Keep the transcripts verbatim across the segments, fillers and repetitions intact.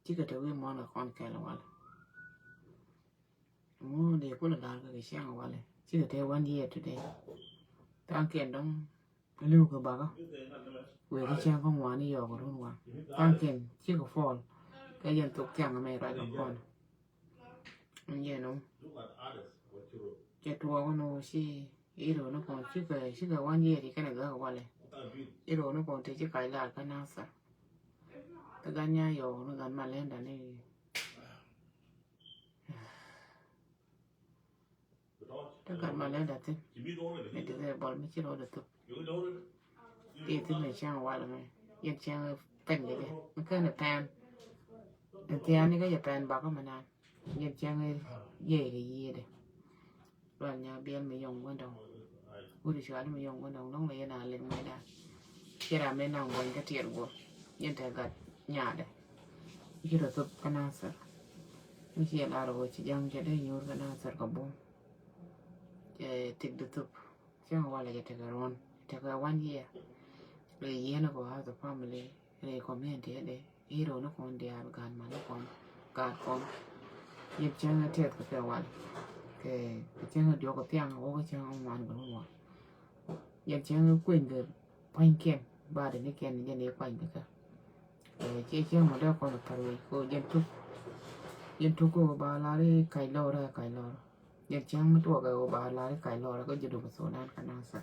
Cikɛ te wi̱i̱ muɔ̱ɔ̱n kɛ kɔn kɛl walɛ. Ŋu dee kulɛ lar kɛ kɛ cäŋ walɛ. Cikɛ te one year today. Tha̱a̱ŋkiɛn dɔ̱ŋ li̱w kɛ bakä. Wëë kɛ cäŋ kä ŋuani yɔɔk run wan. Tha̱a̱ŋkiɛn cikɛ puɔl. Kɛ yɛn thok thiaŋ mɛ ruac kɛ kɔn. Yɛn ɔ. Cɛ tuɔɔk ni wä ci i̱ ro̱o̱ni kɔn cikɛ, cikɛ one year ti kɛnɛ gäk walɛ. I̱ ro̱o̱ni kɔn ti ci kac lar kä Nasir. Kä gan nya yɔɔk ni gan ma lɛnda ni. Kä gan ma lɛnda thin. Ni ti kɛ bɔl mi ci ro̱o̱dɛ thuk. Ti thin ni cäŋ walɛ mɛ. Yɛn cäŋ pɛn kɛ jɛ. Mi kɛn ni pɛn. Ni thiani kä jɛ pɛn bakä mɛ nan. Yɛn cäŋ yɛy kɛ yiëëdɛ. Lual nya biɛl mi yɔŋ guändɔŋ. Wut i̱ cual mi yɔŋ guändɔŋ dɔŋ lɛ yɛn a lek mɛ dan. Cɛ ram mi naŋ buɔ̱ny kä tiɛt guɔ. Yɛn te gat nyaadɛ. Ci rɔ thop kä Nasir. Mi ci lar wä ci jaŋ cɛ dee nyuur kä Nasir kɛ bum. Cɛ tik di thop. Cäŋ walɛ cɛ tekɛ ruɔn. Tekɛ one year. Lɛ yieen kɔ as a family. Rɛy community ɛ dee i̱ ro̱o̱ni kɔn diaal gaat mani kɔn gaat kɔn. Yɛn cäŋ ɛ tɛth kɛ kɛ wal kɛ kɛ cäŋ ɛ diɔk kɛ thiaŋ ɛ wä kɛ cäŋ ɛ ŋuan kɛ ŋuan. Yɛn cäŋ ɛ kueny kɛ pua̱nykiɛn ba dee ni kɛn jɛn i̱ kuany kɛ kɛ. Ɛ ciɛ cäŋ mɔ dee kɔn ɛ pär wec kɛ jɛn tuk. Jɛn tuk kɛ ba lar i̱ kac lɔr ɛ kac lɔr. Jɛn cäŋ mi tuɔk ɛ ba lar i̱ kac lɔr ɛ kɛ jɛ duk ɛ thon ɛn kɛ Nasir.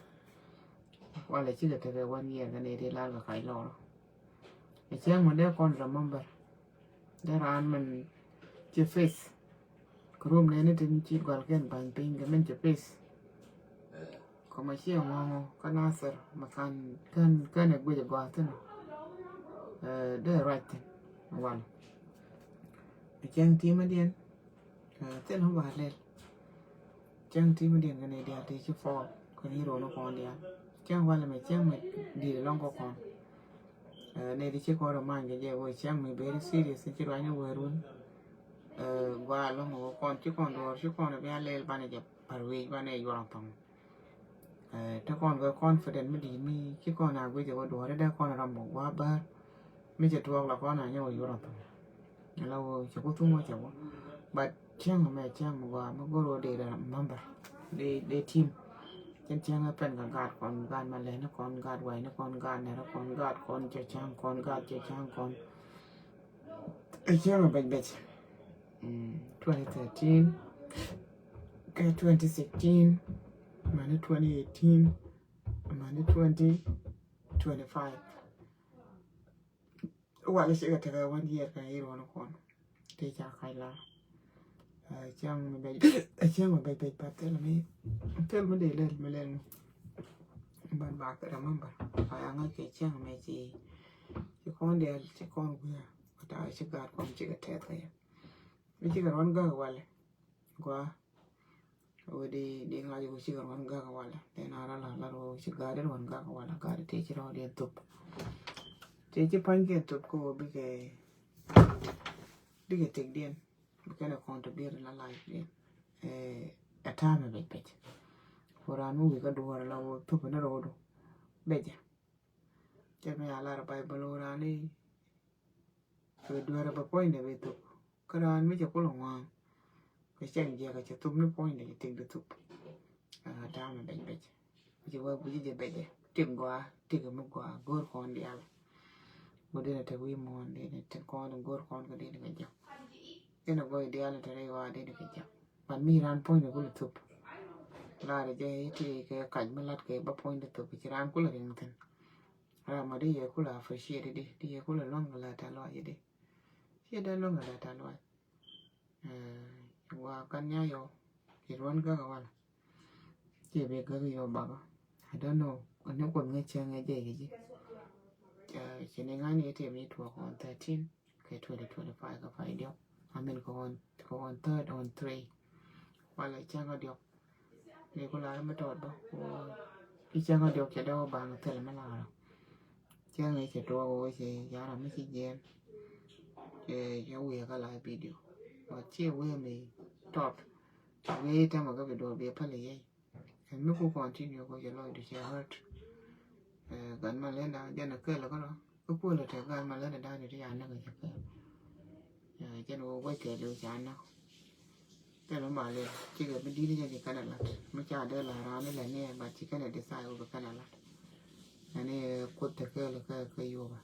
Walɛ cikɛ tekɛ one year kɛ nɛy ti lar kɛ kac lɔr. Ɛ cäŋ mi dee kɔn remember. Dee raan min ci face. Kɛ rum nɛni tin ci gɔl kɛn ba̱ny piny kɛ min ci face. Kɔmɛ ci ŋɔŋɔ kä Nasir mi kan kän kän ɛ guic ɛ gɔaa thin. Ɛ dee ruac thin. Walɛ. Ɛ cäŋ ti mi diɛn. Ɛ thil mi ba lɛl. Cäŋ ti mi diɛn kɛ nɛy diaal ti ci puɔl kɛ ni ro̱o̱ni kɔn diaal. Cäŋ walɛ mɛ cäŋ mɛ di̱i̱t ɛlɔ̱ŋ kä kɔn. Ɛ nɛy ti ci kɔn rɔ many kɛ jɛ wee cäŋ mɛ very serious ci ruany wee run. Ɛ gɔaa ɛlɔ̱ŋ kɛ kɔn ci kɔn duɔ̱ɔ̱r ci kɔn bia lɛl banɛ jɛ pär wec banɛ yuɔr thɔŋ. Ɛ te kɔn kɛ confident mi di̱i̱t mi ci kɔn a guic ɛ wä duɔ̱ɔ̱ri dee kɔn ram bä gua̱a̱ bär. Mi cɛ tuɔɔk la kɔn a nyɛ wä yuɔr thɔŋ. Ala wä cɛ ku thum wä cɛ wä. But cäŋ mɛ cäŋ mɛ gɔaa mɛ go̱r wä dee dee member dee dee team. Cɛn cäŋ ɛ pɛn kɛ gaat kɔn gaat ma lɛni kɔn gaat wa̱i̱ni kɔn gaat nɛrɛ kɔn gaat kɔn cɛ cäŋ kɔn gaat cɛ cäŋ kɔn. Ɛ cäŋ ɛ bɛc bɛc. Mm, twenty thirteen kɛ twenty sixteen mani twenty eighteen mani twenty twenty-five. Walɛ cikɛ tekɛ one year kɛ i̱ ruɔ̱n kɔn. Ti ca kac la. Ɛ cäŋ mi bɛc ɛ cäŋ mi bɛc bɛc ba thil mi thil mi dee lɛl mi lɛl mi. But ba kɛ remember ba ya ŋa̱c kɛ cäŋ mi ci ci kɔn diaal ci kɔn gui̱a. Kɛ ta̱a̱ ci gaat kɔn cikɛ tɛth kɛ yɛ. Mi cikɛ ruɔ̱n gäk walɛ. Gua. Wä di di ŋa̱c wä cikɛ ruɔ̱n gak walɛ. Dee na rɔ la la rɔ ci ga̱a̱di ruɔ̱n gak walɛ ga̱a̱di tëë ci rɔ diɛn thop. Tëë ci pa̱ny kɛ thop kä wä bikɛ bikɛ tek diɛn. Bikɛ nɛ kɔn to biɛr la life diɛn. Ɛ ta̱a̱mɛ bec bec. Wä ran wä wi̱i̱ kä duɔ̱ɔ̱r la wä thop ni rɔɔdu. Becɛ. Cɛ mi a lar Baibol wä ran i̱ Kɛ duerɛ bɛ puɔ̱nydɛ bɛ thop. Kä raan mi cɛ kulɛ ŋuan. Kɛ cɛn jiɛk kɛ cɛ thop ni puɔ̱nydɛ cɛ tik di thop. Aa, ta̱a̱ mi bɛc bɛc. Cɛ wee buci jɛ bɛcɛ. Tik gɔaa, tik mi gɔaa, go̱o̱r kɔn diaal. Go̱o̱r dee ni te wi̱i̱ muɔ̱ɔ̱n, dee ni te kɔn, go̱o̱r kɔn kɛ dee ni kɛ jɛ. Dee ni gɔɔy diaal ni te rɛy waa dee ni kɛ jɛ. Ban mi raan puɔ̱nydɛ kulɛ thop. Laarɛ jɛ ti kɛ kac mi lat kɛ ba puɔ̱nydɛ thop, ci raan kulɛ riŋ thi̱n. Ram ma di yɛ kula appreciate di, di yɛ kula luaŋ kɛ la ta luac di. Ciɛ dee luaŋ kɛ la ta luac. Ɛ, wa kan nya yɔ, ci ruan gak wala. Ciɛ bi gak yɔ baba. I don't know. Ni kuoth ŋa cɛ ŋa jɛ kɛ ji. Ɛ, ci ni ŋa ni ti mi tuɔk on thirteen kɛ twenty twenty-five kɛ pay diɔk. I mean kɛ on, kɛ on third, on three. Wala cɛ ŋa diɔk. Ni ku lar mi tɔt bä. I̱ cäŋ a diɔk cɛ dee wä baŋ thil mi lar. Cäŋ i̱ cɛ tuɔk wä cɛ yara mi ci jiɛn. Cɛ, cɛ wiɛ kä la video. But ci wiɛ mi tɔt. Wiɛ i̱ tämɛ kä video bi päl i̱ yey. Ɛn mi ku continue ku cɛ lɔc du cɛ hurt. Ɛ, gan ma lenda jɛn a kɛl kä rɔ. Kä kuɔl a te gan ma lenda dan di ti ya näk a cɛ kɛl. Jɛn wä gua̱c kɛ liw ca näk. Thilɛ mi ba liw cikɛ mi di̱t ni jɛn ci kɛn ɛ la̱t mi ca dee la raan ni lɛ ni ɛ ba ci kɛn ɛ decide wä bi kɛn ɛ la̱t. Ɛn ni Kuoth tekɛ lɛ kɛ kɛ yuɔba.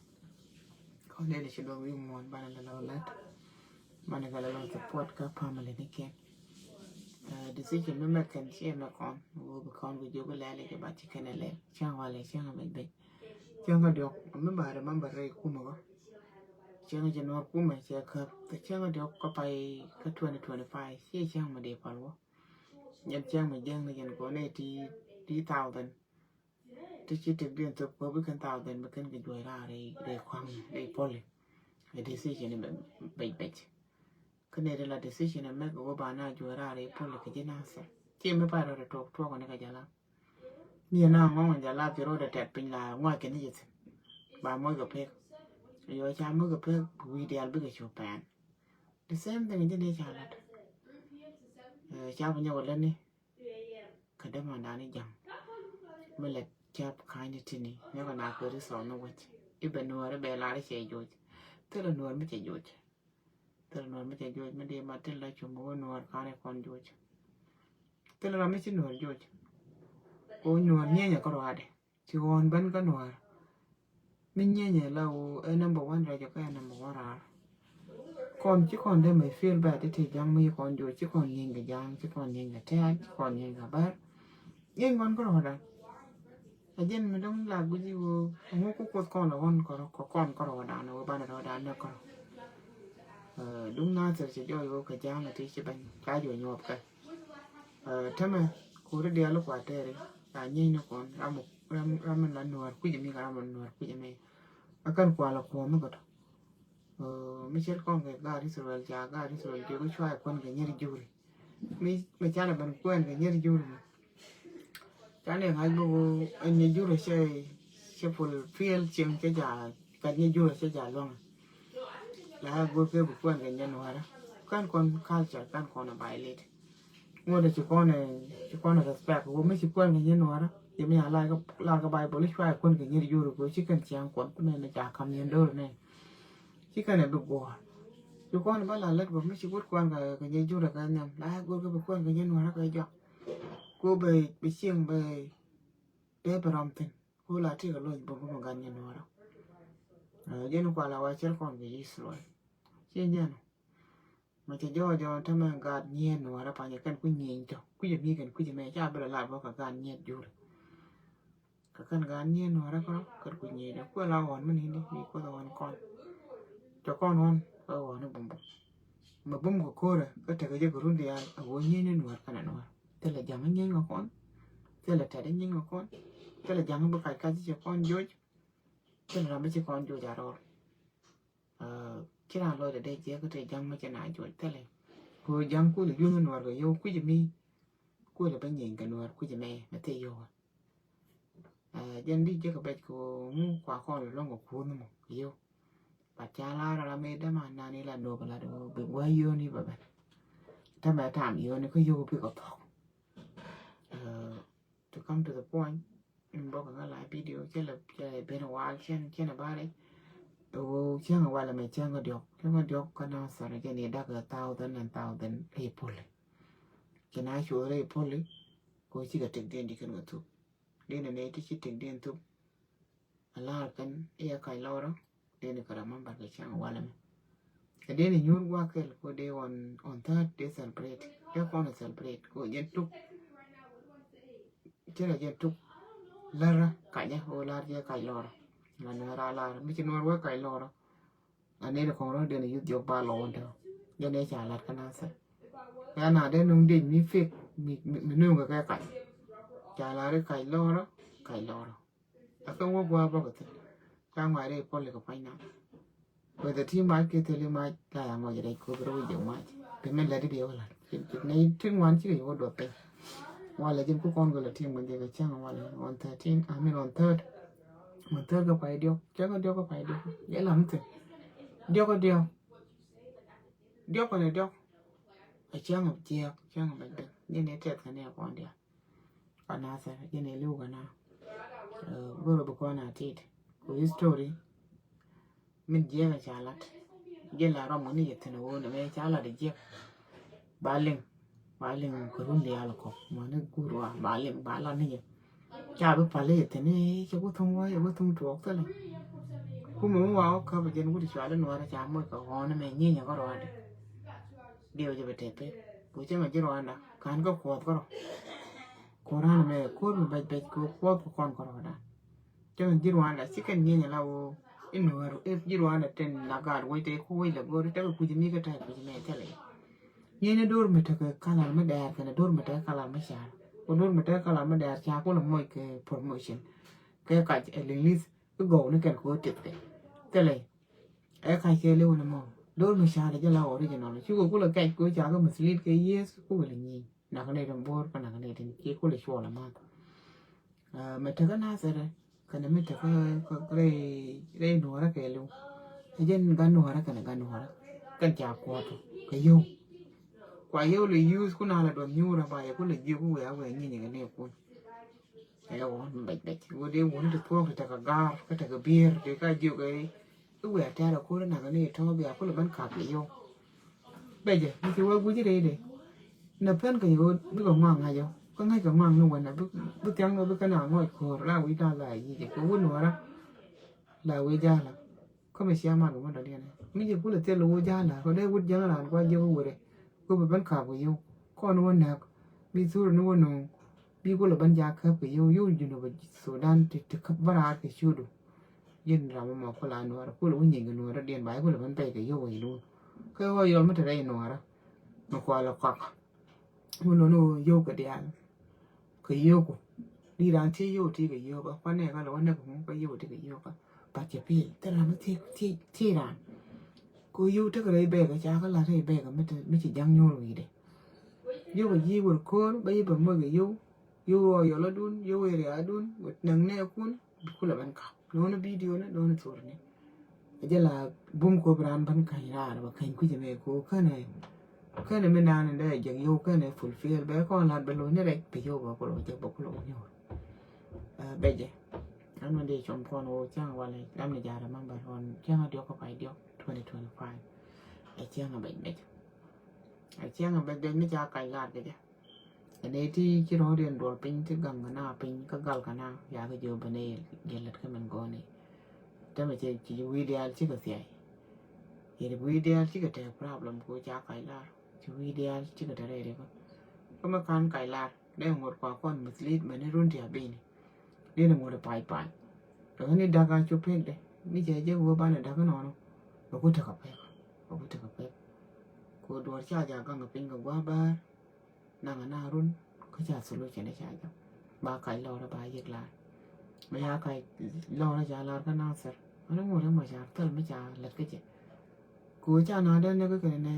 Kɔn dee ni ci duɔth wi̱i̱ muɔ̱ɔ̱n banɛ lɛ lɔ la̱t. Banɛ kɛ lɛ lɔ support kä family ni kɛn. Decision mi mɛ kɛn ci mɛ kɔn wä bi kɔn kɛ jiök bi lɛ lɛ kɛ ba ci kɛn ɛ lɛ cäŋ walɛ cäŋ mɛ bɛc. Cäŋ kä diɔk mi ba remember rɛy kumɛ kä. Cäŋ ci nuɔr kumɛ cɛ käp kɛ cäŋ kä diɔk kä pay kä twenty twenty-five ci cäŋ mi dee pal wä. Jɛn cäŋ mi jɛŋ ni jɛn kɔn ɛ ti ti thousand. Ti ci ti bien thop kɔ bi kɛn thousand bi kɛn kɛ juɔc raar rɛy rɛy kuaŋ rɛy pɔli. Ɛ decision bɛc bɛc. Kä nɛ ti la decision ɛ mɛk ɛ wä ba na juɔc raar rɛy pɔli kɛ ji̱ nasir. Ci mi pa rɔ rɛ tuɔk tuɔk ni kɛ jala. Ni na ŋɔŋ jɛ lap ci rot a tɛt piny la ŋuac kɛ ni jɛ thin. Ba moc kɛ pek. Yɔ ca moc kɛ pek wi̱i̱ diaal bikɛ cu pɛn. The same thing jɛ ni ca lat. Ca bi nyɔk lɛ ni. Kɛ dämandan ni ja̱ŋ. Mi lɛ cap ka̱ny ni tini nyɔk na kɛ ri sɔɔn ni wec. I̱ bɛ nuɔ̱ɔ̱ri bɛ lar i̱ cɛ joc. Thilɛ nuɔ̱ɔ̱r mi cɛ joc. Thilɛ nuɔ̱ɔ̱r mi cɛ joc mi di ma thilɛ cum mi wä nuɔ̱ɔ̱r ka̱n ikɔn joc. Thilɛ ram mi ci nuɔ̱ɔ̱r joc. Ko nuɔ̱ɔ̱r nyieenyɛ kä ruaadɛ ci ɣɔ̱ɔ̱n ben kä nuɔ̱ɔ̱r. Mi nyieenyɛ la wo ɛ number one rɛc kä ɛ number one raar. Kɔn ci kɔn dee mɛ feel bad ti ti ja̱ŋ mi kɔn joc ci kɔn nyieny kɛ ja̱ŋ ci kɔn nyieny kɛ tɛ̈ɛ̈n ci kɔn nyieny kɛ bär. Nyieny kɔn kä ruaadɛ. A jɛn mi dɔ̱ŋ la guici wo ŋu ku Kuoth kɔn la ɣɔn kɔrɔ kɔ kɔn kɔrɔ wä dan wä banɛ rɔ dan nɛ kɔrɔ. Duŋ na thir ci jɔy wo kɛ ja̱a̱ŋ ti ci bɛny ka jɔ nyuɔp kɛ. Tämɛ kuri dialu kua tɛri ka nyiny ni kɔn ram ram la nuɔr kui̱ mi ka ram la nuɔr kui̱ mi. A kan kua la kuɔ mi kɔtɔ. Mi cɛl kɔn kɛ gar Israel ca gar Israel jɛ ku cua kɔn kɛ nyɛri juri. Mi mi canɛ ben kuɛn kɛ nyɛri juri mi. Canɛ ŋa̱c bä wä ɛn nyɛ jurɛ cɛ cɛ fulfill cieŋ cɛ ja kat nyɛ jurɛ cɛ ja luaŋ. La ɛ go̱r kɛ bi kuɛn kɛ nyɛ nuɔrä kan kɔn culture kan kɔn ɛ violate. Ŋuɔ̱t ɛ ci kɔn ɛ ci kɔn ɛ respect wä mi ci kuɛn kɛ nyɛ nuɔrä. Yɛ mi a lar kɛ lar kɛ Bible i̱ cua ɛ kuɛn kɛ nyɛ jurɛ kɛ ci kɛn ciaŋ kuɔn kɛ nɛ ni ca kam nyɛ do̱r nɛ. Ci kɛn ɛ bi guɔ̱ɔ̱r. Ci kɔn ɛ bä la lät bä mi ci wut kuɛn kɛ kɛ nyɛ jurɛ kɛ nhiam la ɛ go̱r kɛ bi kuɛn kɛ nyɛ nuɔrä kɛ jɔak. Ko bɛ bɛ cieŋ bɛ bɛ bɛ rɔm thin ko la ti kɛ lɔc bä bä gan nyɛ nuɔrä. Jɛn kua la wa cɛr kɔn kɛ Israel. Ci jɛn ma cɛ jɔɔ jɔɔ tämɛ gat nyɛ nuɔrä panyɛ kɛn ku nyieeny tɔ kui̱ mi kɛn kui̱ mɛ ca bɛ la lat bä kɛ gat nyɛ juri. Kɛ kɛn gat nyɛ nuɔrä kɔn kɛn ku nyieeny tɔ kuɛ la ɣɔn mɛ ni ni mi kuɛ ɣɔn kɔn. Cɛ kɔn ɣɔn kɛ ɣɔn ni bum bum. Mɛ bum kɛ ko̱rɛ kä tekɛ jɛ kɛ run diaal a wä nyieeny ni nuɔr kɛn a nuɔr. Thilɛ ja̱ŋ nyieeny kɛ kɔn. Thilɛ tɛt nyieeny kɛ kɔn. Thilɛ ja̱ŋ bi kac kac cɛ kɔn joc. Thilɛ ram bi ci kɔn joc a rɔɔr. Ci ran lɔcdɛ dee jiɛk kä te ja̱ŋ mi ci na joc thilɛ. Kɛ ja̱ŋ kulɛ yun mi nuɔr kɛ yio̱w kui̱c mi. Kulɛ bä nyieeny kɛ nuɔr kui̱c mɛ mɛ thil yio̱w. Jɛn di jek kɛ bɛc kɛ ŋu kua kɔn lɛ luɔ̱ŋ kɛ kuoth mɔ kɛ yio̱w. But ca lar ram mi däma nani la nop la do bi gua yoni ba ben. Tama tam yoni ko yogo pi ko thok. To come to the point, in bok nga la video cɛ la cɛ ben wal cɛn cɛn bare. O cɛn wal me cɛn diok cɛn diok kana sara jɛ ni dak a thousand and thousand e puli. Kina chore e puli ko ci ka tek den di kan ga tu. Dini ne ti ci tek den tu. A lar kɛn iɛ kac lɔrä dini kɛ remember kɛ cäŋ walɛ mɛ. Kɛ dini nyuur guak kɛl ko dee on on third dee celebrate dee kɔn celebrate ko jɛn tuk. Cɛ la jɛn tuk. Lärä kacä ko lar jɛ kac lɔrä. La nuɛra lar mi ci nuɛr wä kac lɔrä. A nɛy ti kɔŋ rɔ den a yuth jɔk ba lɔ wun tɔ. Jɛ nɛ ca lat kä nasir. Kɛ na dee nuŋ dec mi fik mi mi nuŋ kɛ kɛ kac. Ca lat ri kac lɔrä kac lɔrä. A kɛ wä gua bä kɛ thil. Ca ŋuay rɛy pɔli kɛ pua̱ny nam. Whether ti mac kiɛ thil i̱ mac la ya ŋɔc rɛy koth rɛ wä jɛ mac. Pin mi lɛt i̱ diɛ wä lat. Nɛy ti ŋuan cikɛ yɛ wä duɔth piny. Walɛ jin ku kɔn gɔlɛ ti ŋuan jɛ kɛ cäŋ walɛ on thirteen, I mean on third. On third kɛ pay diɔk cäŋ diɔk kɛ pay diɔk. Jɛ lam thin. Diɔk diɔk. Diɔk kɔn diɔk. A cäŋ jiɛk cäŋ bɛc bɛc. Jɛ ni tɛth kɛ ni a kɔn diɔk. Ka nasir jɛn ɛ li̱w kɛ na. Go̱rɛ bi kɔn a tit ku history. Min jiɛk a ca lat. Ji̱ la rɔm kɛ ni yɛ thi̱n ɣöö nɛ mɛ ca lat jiɛk. Ba liŋ, ba liŋ kɛ run diaal kɔk mɔ ni guur wa ba liŋ ba lat ni yɛ. Ca bi pal yɛ thi̱n i̱ cɛ ku thuŋ wa yɛ ku thuŋ tuɔɔk thilɛ. Kumɛ mi wa wä käp jɛn wut cual in wärä ca moc kɛ ɣɔn mɛ nyinyɛ kɛ rɔɔdɛ. Diɛw jɛ bɛ tɛpɛ ku cɛ mɛ ji̱ rɔɔdɛ kan kɛ kuɔth kɛ rɔ. Kuɔth ran mɛ kuɔth mɛ bɛc bɛc kɛ kuɔth kɛ kɔn kɛ rɔɔdɛ. Cäŋ ji̱ Rwanda ci kɛn nyieny ala woo in nuɔr if ji̱ Rwanda tin na gaat wec te ku wec la go̱o̱r tekɛ kui̱c mi kɛ ta̱a̱ kui̱c mɛ thilɛ. Nyieny ni do̱r mi tekɛ kalar mi dɛɛr kɛnɛ do̱r mi tekɛ kalar mi car. Ku do̱r mi tekɛ kalar mi dɛɛr ca kulɛ moc kɛ promotion. Kɛ kac ɛ liŋ li̱th i̱ gɔw ni kɛn kɛ wä tith kɛ thilɛ. Ɛ kac kɛ liw ni mɔ do̱r mi car jɛ la original. Cukɛ kulɛ kɛc kɛ wä ca kɛ mislead kɛ yes ku wä lɛ nyieny. Nak ni tin bo̱o̱r kɛ nak ni tin ci kulɛ cuɔl amath. Mɛ tekä Nathɛrɛ kɛnɛ mi tekä rɛy nuɔrä kɛɛliw. Ɛ jɛn gan nuɔrä kɛnɛ gan nuɔrä kɛn ca kuɔth kɛ yio̱w. Kua yio̱w lɛ yuth kun a lɛ duɔth nyuurä ba yɛ kun lɛ jiök wɛ a wɛ nyinyɛ kɛ ni kun. Ɛ wä mi bɛc bɛc wä dee wun ti thuɔk ti tekɛ gaar kä tekɛ bier ti ka jiök ɛ. I̱ wiaa tɛ̈rɛ ko̱r inakɛ ni tɔ̱ bia kulɛ ben kap kɛ yio̱w. Bɛcɛ mi ci wä gui̱ci rɛydɛ. Nɛ pen kɛ yio̱w bikɛ ŋɔaŋ ŋa̱c yɔ kä ŋa̱c kɛ ŋɔaŋ ni wänɛ bi thiaŋ ni bi kɛn a ŋɔc ko̱r la wi̱c da̱a̱n la yic kɛ wun wärä. La wi̱c ja̱a̱lä kä mi cia mat kɛ wundɔ diɛn mi ci kulɛ thil wun ja̱a̱lä kɛ dee wut jiäŋ raan kua jiäk wurɛ. Wä bi ben kap kɛ yio̱w kɔn wä näk bi thur ni wä no̱o̱ŋ. Bi kulɛ ben ja̱a̱k käp kɛ yio̱w yio̱w Junub Sudan ti ti käp bä raar kɛ ciötdu. Ji̱n ram mɔ kula nuɔrä kula wä nyieny kɛ nuɔrä diɛn ba kulɛ ben pɛy kɛ yio̱w kɛ yio̱w. Kɛ ɣöö yɔl mi te rɛy nuɔrä mi kualɛ kɔak. Mi lon ɣöö yio̱w kɛ diaal kɛ yio̱w ku. Di raan ti yio̱w ti kɛ yio̱w kɛ kuanɛ kɛ lɛ wä näk kɛ ŋu kɛ yio̱w ti kɛ yio̱w kɛ. But cɛ pi̱i̱ thil ram mi thiec thiec thiec raan. Kɛ yio̱w tekɛ rɛy bɛɛkɛ ca kä la̱t rɛy bɛɛkɛ mi ci ja̱ŋ nyuur wi̱i̱dɛ. Yio̱w kɛ ji̱ wër ko̱o̱r bä yi bä moc kɛ yio̱w. Yio̱w rɔɔyɔl adun yio̱w area adun wët näŋ nɛɛkun. Bi kulɛ ben kap lo̱o̱n bidioni lo̱o̱n thurni. Jɛ la bum kop raan ben ka̱ny raar bä ka̱ny kui̱c ɛmɛ ko känɛ. Känɛ mi naan in dee jɛk yio̱w känɛ fulfill bɛ kɔn lat bɛ lo̱o̱n ni rɛc bɛ yio̱w bä kulɛ jɛk bä kulɛ wä nyuur. Bɛ jɛ. Ram ni dee com kɔn wä cäŋ walɛ ram ni ja̱ remember ɣɔn cäŋ a diɔk kä pay diɔk twenty twenty five. Ɛ cäŋ a bɛc bɛc. Ɛ cäŋ a bɛc bɛc mi ca kac lar kɛ jɛ. Ɛ nɛy ti ci rɔ̱ riɛn duɔl piny ti gaŋ kɛ na piny kä gal kɛ na ya kɛ jiö bɛ nɛy jɛ lät kä min gɔni. Tɛmɛ cɛ ci wi̱i̱ diaal cikɛ thiay. Yɛn wi̱i̱ diaal cikɛ tɛ problem ko ca kac lar ci wi̱i̱ diaal cikɛ tɛ rɛy rikä. Kä mi kan kac lar dee ŋot kua kɔn mislead mɛni run ti a bini. Dee ni ŋot pay pay. Kɛ ni dak a cu pek de ni cɛ jɛ wä banɛ dak nɔnɔ. Bɛ ku tekɛ pek bɛ ku tekɛ pek. Ko duɔr ca ja gaŋ piny kɛ gua bar. Naŋ a na run kä ca solution ca jɔk ba kac lɔrä ba yik lar. Mɛ ya kac lɔrä ca lar kä Nathir. Mɛ ni ŋuri mɛ ca thil mi ca lät kä jɛ. Ko ca na dee ni kä kɛ ni nɛ.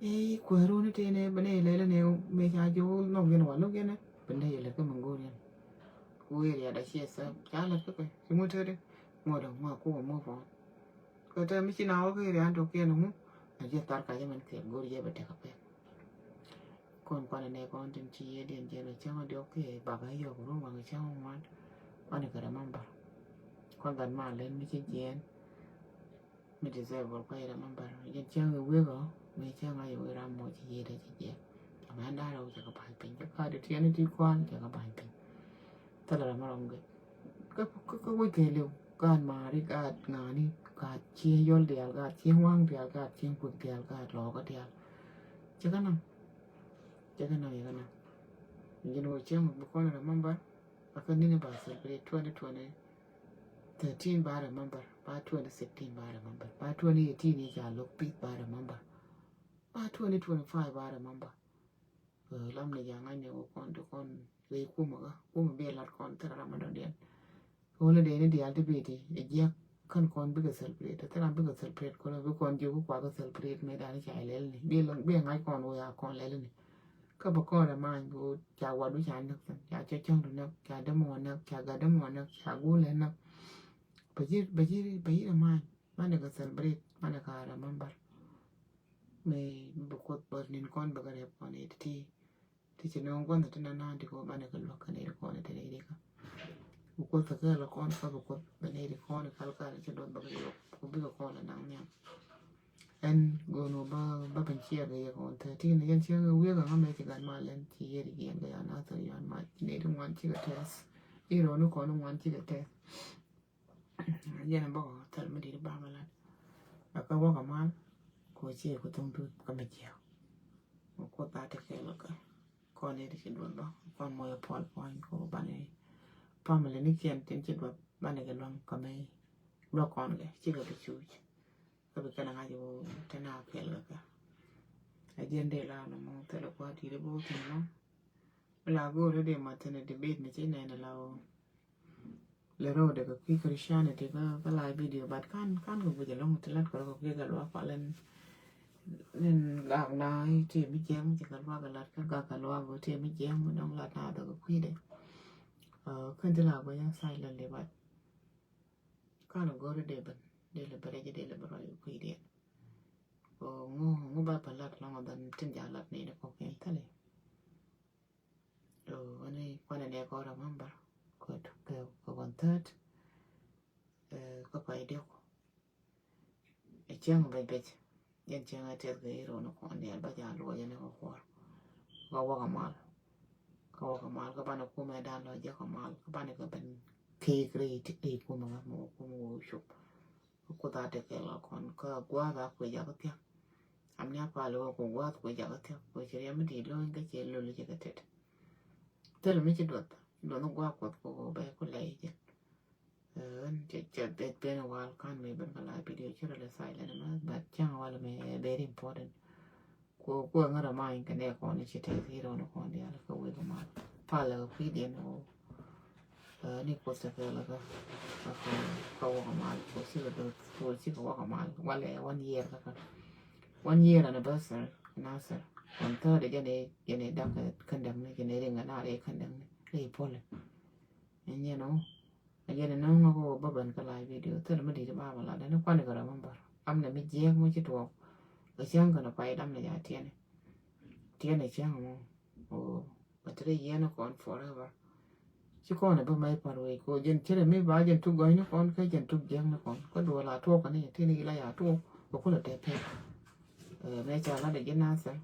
Ee kuɛ run ni tee ni bɛ ni lɛlɛ ni mɛ ca ji̱ wä nhɔk yɛn wa luk yɛn ni bɛ ni yɛ lät kä mɛ go̱o̱r yɛn. Ko area da ciɛ sɛ ca lät kä kɛ ci ŋut te di ŋuɔt dee ŋuak ko move on. Kɛ tɛ mi ci na wä kä area an tok kiɛn ŋu. A jiɛ thar kac mɛn kɛ go̱o̱r jɛ bɛ tek a pek. Kɔn kuanɛ nɛ kɔn tin ci yɛ diɛn jɛ rɛ cäŋ a diɔk kiɛ bak a yɔk run waŋ cäŋ a ŋuan. Kuanɛ kɛ remember. Kuan gat ma lɛn mi ci jiɛn. Mi disable kuɛ remember jɛn cäŋ i wek ɔ mi cäŋ a yɛ wek ram mɔ ci yɛ dɛ ci jiɛn. Amɛn da̱rɛ wä cɛ kɛ ba̱ny piny cɛ ka̱a̱t i tiɛn i ti kuan cɛ kɛ ba̱ny piny. Thilɛ ram mi rɔm gɛ. Kä kä kä wec kɛ liw gaat maari gaat ŋaani gaat cieŋ yɔl diaal gaat cieŋ waŋ diaal gaat cieŋ kuek diaal gaat lɔɔkä diaal. Cɛ kä naŋ. Cɛ kä naŋ yɛ kä naŋ. Jɛn wä cieŋ bi kɔn remember. A kä nini ba celebrate twenty twenty thirteen ba remember ba twenty sixteen ba remember ba twenty eighteen i̱ ca lo̱k pith ba remember. Ba twenty twenty five ba remember. Lam ni ja̱ ŋa̱cni wä kɔn ti kɔn rɛy kumä kä kumä bi lat kɔn thil ram mi dɔ̱diɛn. Holiday ni diaal ti bi ti ɛ jiäk kän kɔn bikɛ celebrate thil ram bikɛ celebrate kɔn bi kɔn jiök kua kɛ celebrate mëë dan ca lɛl ni bi lɔŋ bi ŋa̱c kɔn wä ya kɔn lɛl ni. Kä bä kɔn rɛ ma̱a̱ny bi wä ca wat du ca näk thin ca cä cäŋ du näk ca dämɔ näk ca gat dämɔ näk ca gulɛ näk. Bä ji̱ bä ji̱ bä ji̱ rɛ ma̱a̱ny manɛ kɛ celebrate manɛ ka remember. Mëë bi Kuoth bä ni̱n kɔn bɛ kɛ rɛp kɔn i̱ ti ti. Ti ci nööŋ gua̱nh ti na naan ti kɛ wä banɛ kɛ luäk kɛ nɛy ti kɔn i̱ ti nɛy ti kä. Bi Kuoth kɛ kɛɛl kɔn kä bi Kuoth bɛ nɛy ti kɔn i̱ kal kal i̱ ti luɔth bä kɛ luɔk ku bikɛ kɔn lɛ naŋ nhiam. Ɛn go̱o̱n wä bä bä ben ciɛɛr kɛ yɛ kɔn thirteen yɛn cieŋ wiek aŋa mɛ ci gat mal ɛn ci yɛr jiɛn kɛ ya Nathir Yuan Mac ni di ŋuan cikɛ tɛth. I̱ rɔɔni kɔn ŋuan cikɛ tɛth. Yɛn bä kɔ thil mi di di ba mɛ lat. Ɛ kä wä kɛ mal kɔ ci kɔ thuŋ tu kä mi jiɛk. Kɔ tha ti kɛl kɛ kɔn ni di ci duɔth bä kɔn mɔ yɛ pɔl puɔny kɔ bani. Family ni kiɛn tin ci duɔth bani kɛ luaŋ kɛ mɛ luaŋ kɔn kɛ cikɛ kɛ cuc. Kä bi kɛn a ŋa̱c wä tɛn a kɛl kɛ kɛ. A jiɛn dee la nɔmɔ thilɛ kua̱r ti̱ti̱ bi wä thi̱n nɔ. Mi la go̱o̱r dee ma thi̱n a debate mi ci nɛn a la wä. Lɛ rɔɔdɛ kɛ kui̱ Christianity kä kä la video but kan kan kɛ guic alɔŋ ti lat kɛ rɔ kɛ kui̱ kɛ luaak palɛ. Nin gak na ti mi jiɛm ti kɛ luaak kɛ lat kä gak kɛ luaak ti mi jiɛm mi dɔŋ lat na dɔ kɛ kui̱dɛ. Kän ti la guic a silently but Kan go̱ri dee ben dee lɛ bɛ rɛc dee lɛ bɛ rɔy kui̱diɛn. Ko ŋu ŋu ba pɛ lat lɔŋ dhan tin ja lat ni ni kɔk in thali. Ko wani kwan ni kɔ remember ko kɛ kɛ one third. Kä pay diɔk. Ɛ cieŋ bɛc bɛc. Jɛn cieŋ a tɛth kɛ i̱ ro̱o̱n kɔn diaal ba jaa luɔc jɛn kɛ kuɔr. Kä wäkä mal. Kä wäkä mal kä banɛ kumɛ dan lɔ jɛ kä mal kä banɛ kɛ ben kek rɛy ti rɛy kumɛ kä mɔ kumɛ wä cup. Kä kuth a tekɛ lɔ kɔn kä gua̱a̱th a kuɛ jakä thia̱k. Am ni a pal wä ku gua̱a̱th kuɛ jakä thia̱k kuɛ ci riɛm mi ti lo̱ny kä ci lol ci kɛ tet. Thil mi ci duɔth duɔth gua̱a̱th kuɔth ku bɛ ku lɛy jɛ. Ɣän cɛ cɛ beth ben wal kan mi ben kɛ la video ci rɛ lɛ silent ma but cäŋ wal mi very important. Ku ku ŋä rɛ ma in kɛ nɛ kɔn ci tɛth i̱ rɛ wä ni kɔn diaal kɛ wek mal pal kɛ kui̱diɛn wä. Ni kuoth cɛ kɛ lɛ kɛ kɛ wä kɛ mal ku ci kɛ dot ku ci kɛ wä kɛ mal walɛ one year kɛ kɛ one year anniversary. Nasir one third jɛn jɛn dak kɛ kɛndɛm ni jɛn ring kɛ nar kɛ kɛndɛm ni rɛ i̱ pɔlɛ. Ɛn jɛn wä. A jɛn inɔ ŋɔ kɛ wä bä ben kä live video thil mi di̱t ba mɛ la dɛn kuan kɛ remember. Am nɛ mi jiɛk mɔ ci tuɔɔk. Kɛ cäŋ kɛn pay dam nɛ ja tiɛnɛ. Tiɛnɛ cäŋ mɔ. Kɛ ti rɛ yɛn kɔn forever. Ci kɔn bä mɛ par wec kɛ jɛn ci rɛ mi ba jɛn tuk gɔ̱ny ni kɔn kä jɛn tuk jiɛk ni kɔn kä duɔl a tuɔɔk kɛ ni ti ni la ya tuɔɔk. Kɛ kulɛ tɛ pek. Mɛ ca la dɛ ji̱ Nasir.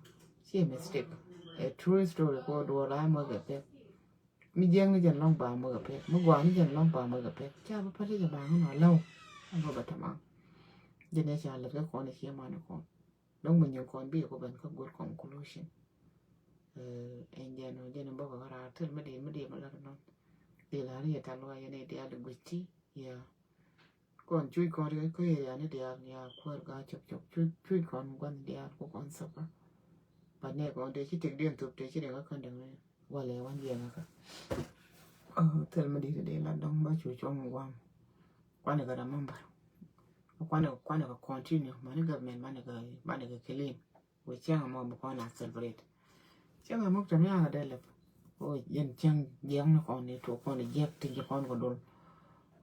Ci mistake. A true story kɛ duɔl a mɔ kɛ pek. Mi jiɛŋ ni jɛn lɔŋ ba mɔ kɛ pek mi gua ni jɛn lɔŋ ba mɔ kɛ pek ca bi pali jɛ ba ŋun a lɔw. An bä ba tamam. Jɛn ya ca lät kɛ kɔn i̱ cie man kɔn dɔŋ mi nyin kɔn bi kɔ ben kä good conclusion. Ɛn jɛn ɔ jɛn bä kɛ rar thil mi di mi di mi lat nɔn. Di la ri ta lua yɛn i̱ dial di guic ti ya. Kɔn cuc kɔn ri kä yɛ yani diaal ni a kuäär gaa cɔk cɔk cuc cuc kɔn gua̱n diaal ku kɔn thop kä. But nɛ kɔn tëë ci tik diɛn thop tëë ci diɛn kä kän däŋ ni walɛ wan diɛn kä. Thil mi di̱t dee la dɔŋ ba cu cuɔ̱ŋ guam. Kuani kɛ remember. Kuani kuani kɛ continue mani government mani kɛ mani kɛ claim. Wä cäŋ mɔ bi kɔn a celebrate. Cäŋ mɔ tɛ mi a kɛ dee lɛp. Wä jɛn cäŋ jiɛk ni kɔn ni tuɔk kɔn jiɛk ti ji̱ kɔn kɛ dol.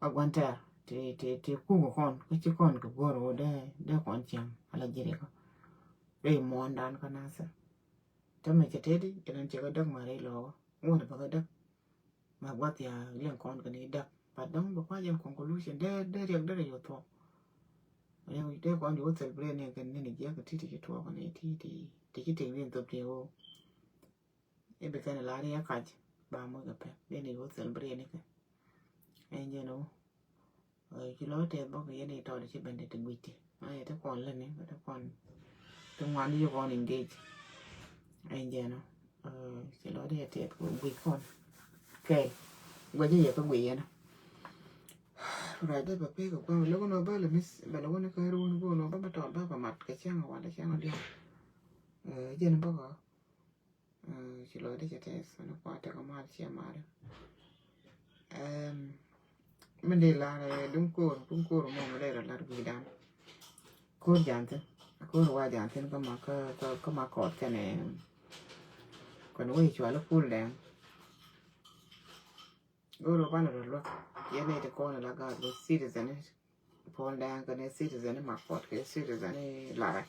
A guan tɛr ti ti ti kuk kɔn kä ci kɔn kɛ guɔr wä dee dee kɔn cäŋ ala ji̱ ri kä. Rɛy muɔ̱ɔ̱n dan kä Nasir. Täämɛ cɛ teti jɛn cɛ kɛ däk ma rɛy lɔɔkä ŋuɔ̱t bä kɛ däk. Ma guath ya liɛŋ kɔn kɛ ni däk. But dɔ̱ŋ bɛ kua̱c in conclusion dee dee riɛk dee rɛ yo̱ thuɔ̱k. Riɛk dee kɔn yo̱ celebrate ni kɛ ni ni jiɛk ti ti ci tuɔɔk ni ti ti ti ci tik ni thop ti woo. I̱ bi kɛn la riɛk kac ba moc kɛ pɛk dee ni yo̱ celebrate ni kɛ. Ɛn jɛn woo. Ci lɔ tɛth bä kɛ yɛn i̱ tɔt ci ben ti ti guic ti. Ay ti kɔn lä ni ti kɔn ti ŋuan ti ci kɔn engage. Ɛn jɛn woo. Ci lɔ tɛth tɛth kɛ guic kɔn. Kɛl guic yɛ kä guic yɛn. Right dee bɛ pek kɛ gua̱a̱k lɛ wun ɔ bä lɛ miss bɛ lɛ wun kä run go̱o̱n ɔ bä bä tɔt bä bä mat kɛ cäŋ ɔ wala cäŋ ɔ diaal. Jɛn bä kɔ. Ci lɔcdä cɛ tɛth ni kua tekɛ mal ciɛ mari. Min di lar duŋ ko̱r duŋ ko̱r mɔ mi dee rɔ lar guidan. Ko̱r jan thin ko̱r wa jan thin kä ma kä kä ma kɔt kɛnɛ. Kɛn wec cuali pul dɛŋ. Go̱r wä banɛ rɔ luäk yɛn ni ti kɔn la gaat wä citizen ni. Puɔl dɛŋ kɛ ni citizen ni Makɔt kɛ citizen ni Larɛ.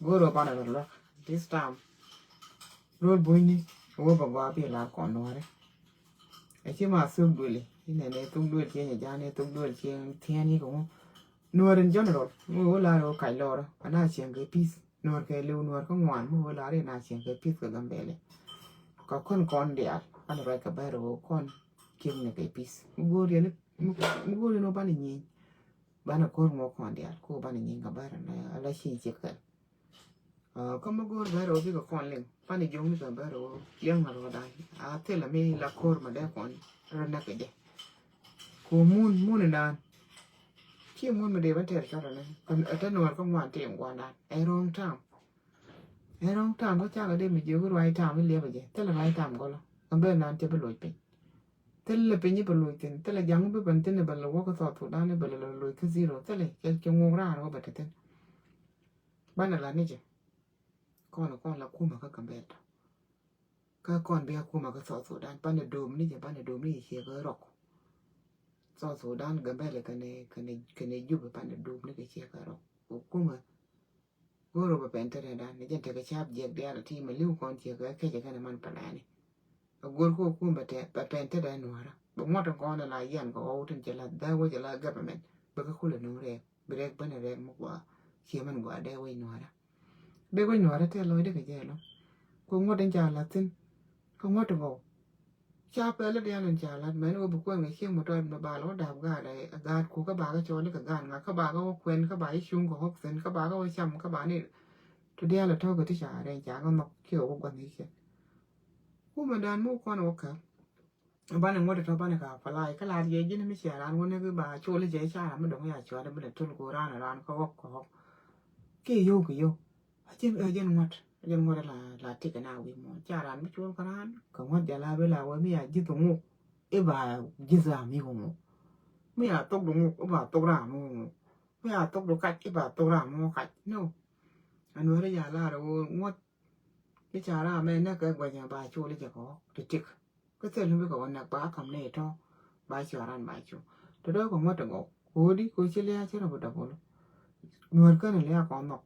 Go̱r wä banɛ rɔ luäk this time. Rol bunyni wä bɛ gɔaa bi lar kɔn nuɔri. Ɛ ci ma thuk dueli inɛ ni thuk duel ci nyɛ jani thuk duel ci thiɛn yi kɛ ŋu. Nuɔr in general mi wä lar wä kac lɔrä ana cieŋ kɛ peace. Nuɔr kɛ liw nuɔr kä ŋuan mi wä lar ina cieŋ kɛ peace kɛ Gambɛlɛ. Kɛ kɔn kɔn diaal an ruac kɛ bɛr wä kɔn kiɛŋ ni kɛ peace. Mi go̱o̱r yɛn mi go̱o̱r yɛn wä banɛ nyieny. Banɛ ko̱r ŋuɔ kɔn diaal ko banɛ nyieny kɛ bɛr ala cieŋ ciek kɛl. Kä mi go̱o̱r bɛr wä bikɛ kɔn liŋ banɛ jiɔkni kɛ bɛr wä liɛŋ na rɔɔdan. A thilɛ mi la ko̱r ma dee kɔn rɔ näk kɛ jɛ. Ku mun mun in daan. Ci mun mi dee bä tɛr cɔt ɛnɛ. Ɛ te nuɔr kä ŋuan ti in guandan. Ɛ wrong time. Ɛ wrong time kä cakɛ dee mi jiök ruac time mi liɛpɛ jɛ. Thilɛ ruac time gɔlɔ. Kä ben nan cɛ bi loc piny. Thilɛ piny i̱ bɛ loc thin. Thilɛ jaŋ bi ben thin i̱ bɛ lɛ wä kä South Sudan i̱ bɛ lɛ loc kä zero. Thilɛ cɛ cɛ ŋuɔk raan wä bɛ te thin. Banɛ la ni jɛ. Kɔn kɔn la kumɛ kä Gambɛl tɔ. Kä kɔn bia kumɛ kä South Sudan panɛ dom ni jɛ panɛ dom ni jɛ ciɛ kä rɔk. South Sudan Gambɛl kɛnɛ kɛnɛ kɛnɛ Jubɛ panɛ dom ni kɛ ciɛ kä rɔk. Kɛ kumɛ go̱o̱r bɛ pɛn tetdɛ dan ni jɛn tekɛ cap jiɛk diaal ti mɛ li̱w kɔn ciɛ kä kecɛ kɛnɛ man pɛlɛni. Ɛ go̱o̱r kä kumɛ bɛ pɛn tetdɛ nuɔ̱rä bɛ ŋuɔ̱t kɔn la yɛn kɛ ɣɔw tin cɛ la dhäwä cɛ la government bɛ kä kulɛ nuŋ rɛɛk. Bi rɛk bänɛ rɛk mi gua. Ciɛ mɛn gua dee wec nuɔrä. Dee wec nuɔrä tɛ lɔcdä kɛ jɛ lɔ. Kɛ ŋuɔ̱t in ca la̱th thi̱n. Kɛ ŋuɔ̱t ti gɔw. Ca pɛl i̱ diaal in ca la̱th mɛn wä bi kuɛn kɛ cieŋ mi tɔt mi bal wä dap gaat ɛ gaat ku kä bakä cɔl i̱ kɛ gaat ŋa kä bakä wä kuɛn kä ba i̱ cuŋ kɛ ɣɔk thi̱n kä bakä wä cam kä ba ni. Tu diaal ɛ tɔ̱ kɛ ti ca rɛn ca kɛ nhɔk kiɛ wä gua̱n i̱ cɛ. Kumɛ dan mi wä kɔn wä käp. Banɛ ŋuɔ̱t itɔ banɛ ka palai kä lar yɛ ji̱n mi cia ran wä ni ki ba col i̱ jɛ ca ran mi dɔ̱ŋ ya cuat mi lɛ tul ku ran ran kä ɣɔk kä ɣɔk. Ki yio̱w ki yio̱w a ji̱n a ji̱n ŋuɔ̱t a ji̱n ŋuɔ̱t la la tik na wi̱i̱ muɔ̱ɔ̱n ca ran mi col kä ran kɛ ŋuɔ̱t jɛ la bi la wä mi a ji̱th ŋuk i̱ ba ji̱th ram mi wä ŋuk. Mi a thok du ŋuk i̱ ba thok ram mi wä ŋuk. Mi a thok du kac i̱ ba thok ram mi wä kac. No. Ɛn wä ri ja lar wä ŋuɔ̱t mi ca ram mɛ nɛ kɛ guɛcɛ ba col i̱ jɛ kɛ ɣɔk ti tik. Kä thil mi bikɛ wä nɛk ba kam ni itɔ ba cuaran ba cu. Tɔ dɔ̱ kɛ ŋuɔ̱t ti gɔw ko̱di ko̱ ci lia̱a̱ ci rɔ bi dɔ̱pul. Nuɔ̱ɔ̱r känɛ lia̱a̱ kɔn nhɔk.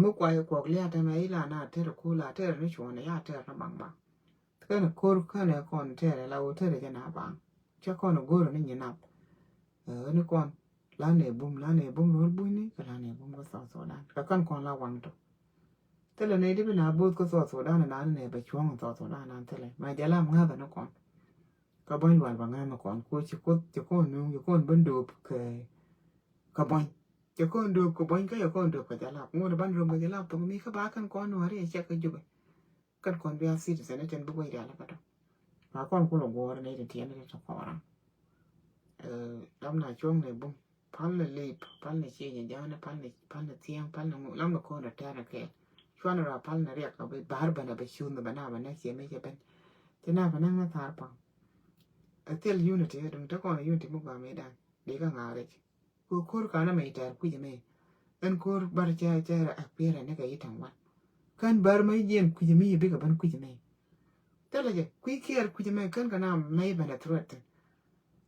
Mi kuay kuɔk lia̱a̱ tɛmɛ ila na tɛr ku la tɛr ni cuɔn ya tɛr ni baŋ baŋ. Känɛ ko̱r känɛ kɔn tɛr la wä tɛr jɛ na baŋ. Cɛ kɔn go̱r ni nyi nap. Ɛ ni kɔn. Lan ɛ bum lan ɛ bum ro̱l bunyni kɛ lan ɛ bum kä South Sudan kɛ kän kɔn la waŋ tɔ. Thilɛ nɛy di bi na bo̱o̱th kä South Sudan nan nɛ bɛ cuɔ̱ŋ South Sudan nan thilɛ ma jɛ lam ŋa̱thä ni kɔn. Kä buɔ̱ny lual bɛ ŋa̱th ni kɔn ko ci koth ci kɔn nuŋ ci kɔn ben do̱o̱p kɛ kɛ buɔ̱ny. Ci kɔn do̱o̱p kɛ buɔ̱ny kä ci kɔn do̱o̱p kɛ jɛ lap ŋot ban rom kɛ jɛ lap thok mi kä ba kän kɔn nuɔ̱ɔ̱ri ɛ cɛ kɛ jupɛ. Kän kɔn bia citizen ni tin bi guec rial kä tɔ. Ba kɔn kulɛ guɔ̱ɔ̱r ni tin tiɛn ni tin tɔ kɔɔran. Lam na cuɔ̱ŋ ni bum. Pal ni lip, pal ni cieny ja̱a̱n, pal ni pal ni thiäŋ, pal ni ŋu lam ni ko̱n a tɛr ni kɛɛl. Cuan ra pal ni riɛk a bi bar bɛn a bi cuun ni bɛ na bɛ nɛ ciɛ mi cɛ ben. Ci na bɛ nɛ ŋa thar paŋ. A thil unity a duŋ te kɔn unity mi gua mi dan di ka ŋa̱ ric. Ko ko̱r ka na mi tɛr kui̱c mi. Ɛn ko̱r bar cɛ cɛ a piɛrɛ ni kɛ yi taŋ wan. Kän bar ma yi jiɛn kui̱c mi yi bikɛ ben kui̱c mi. Thilɛ jɛ kui̱ kiɛɛr kui̱c mi kän ka na ma yi ben a threat thin.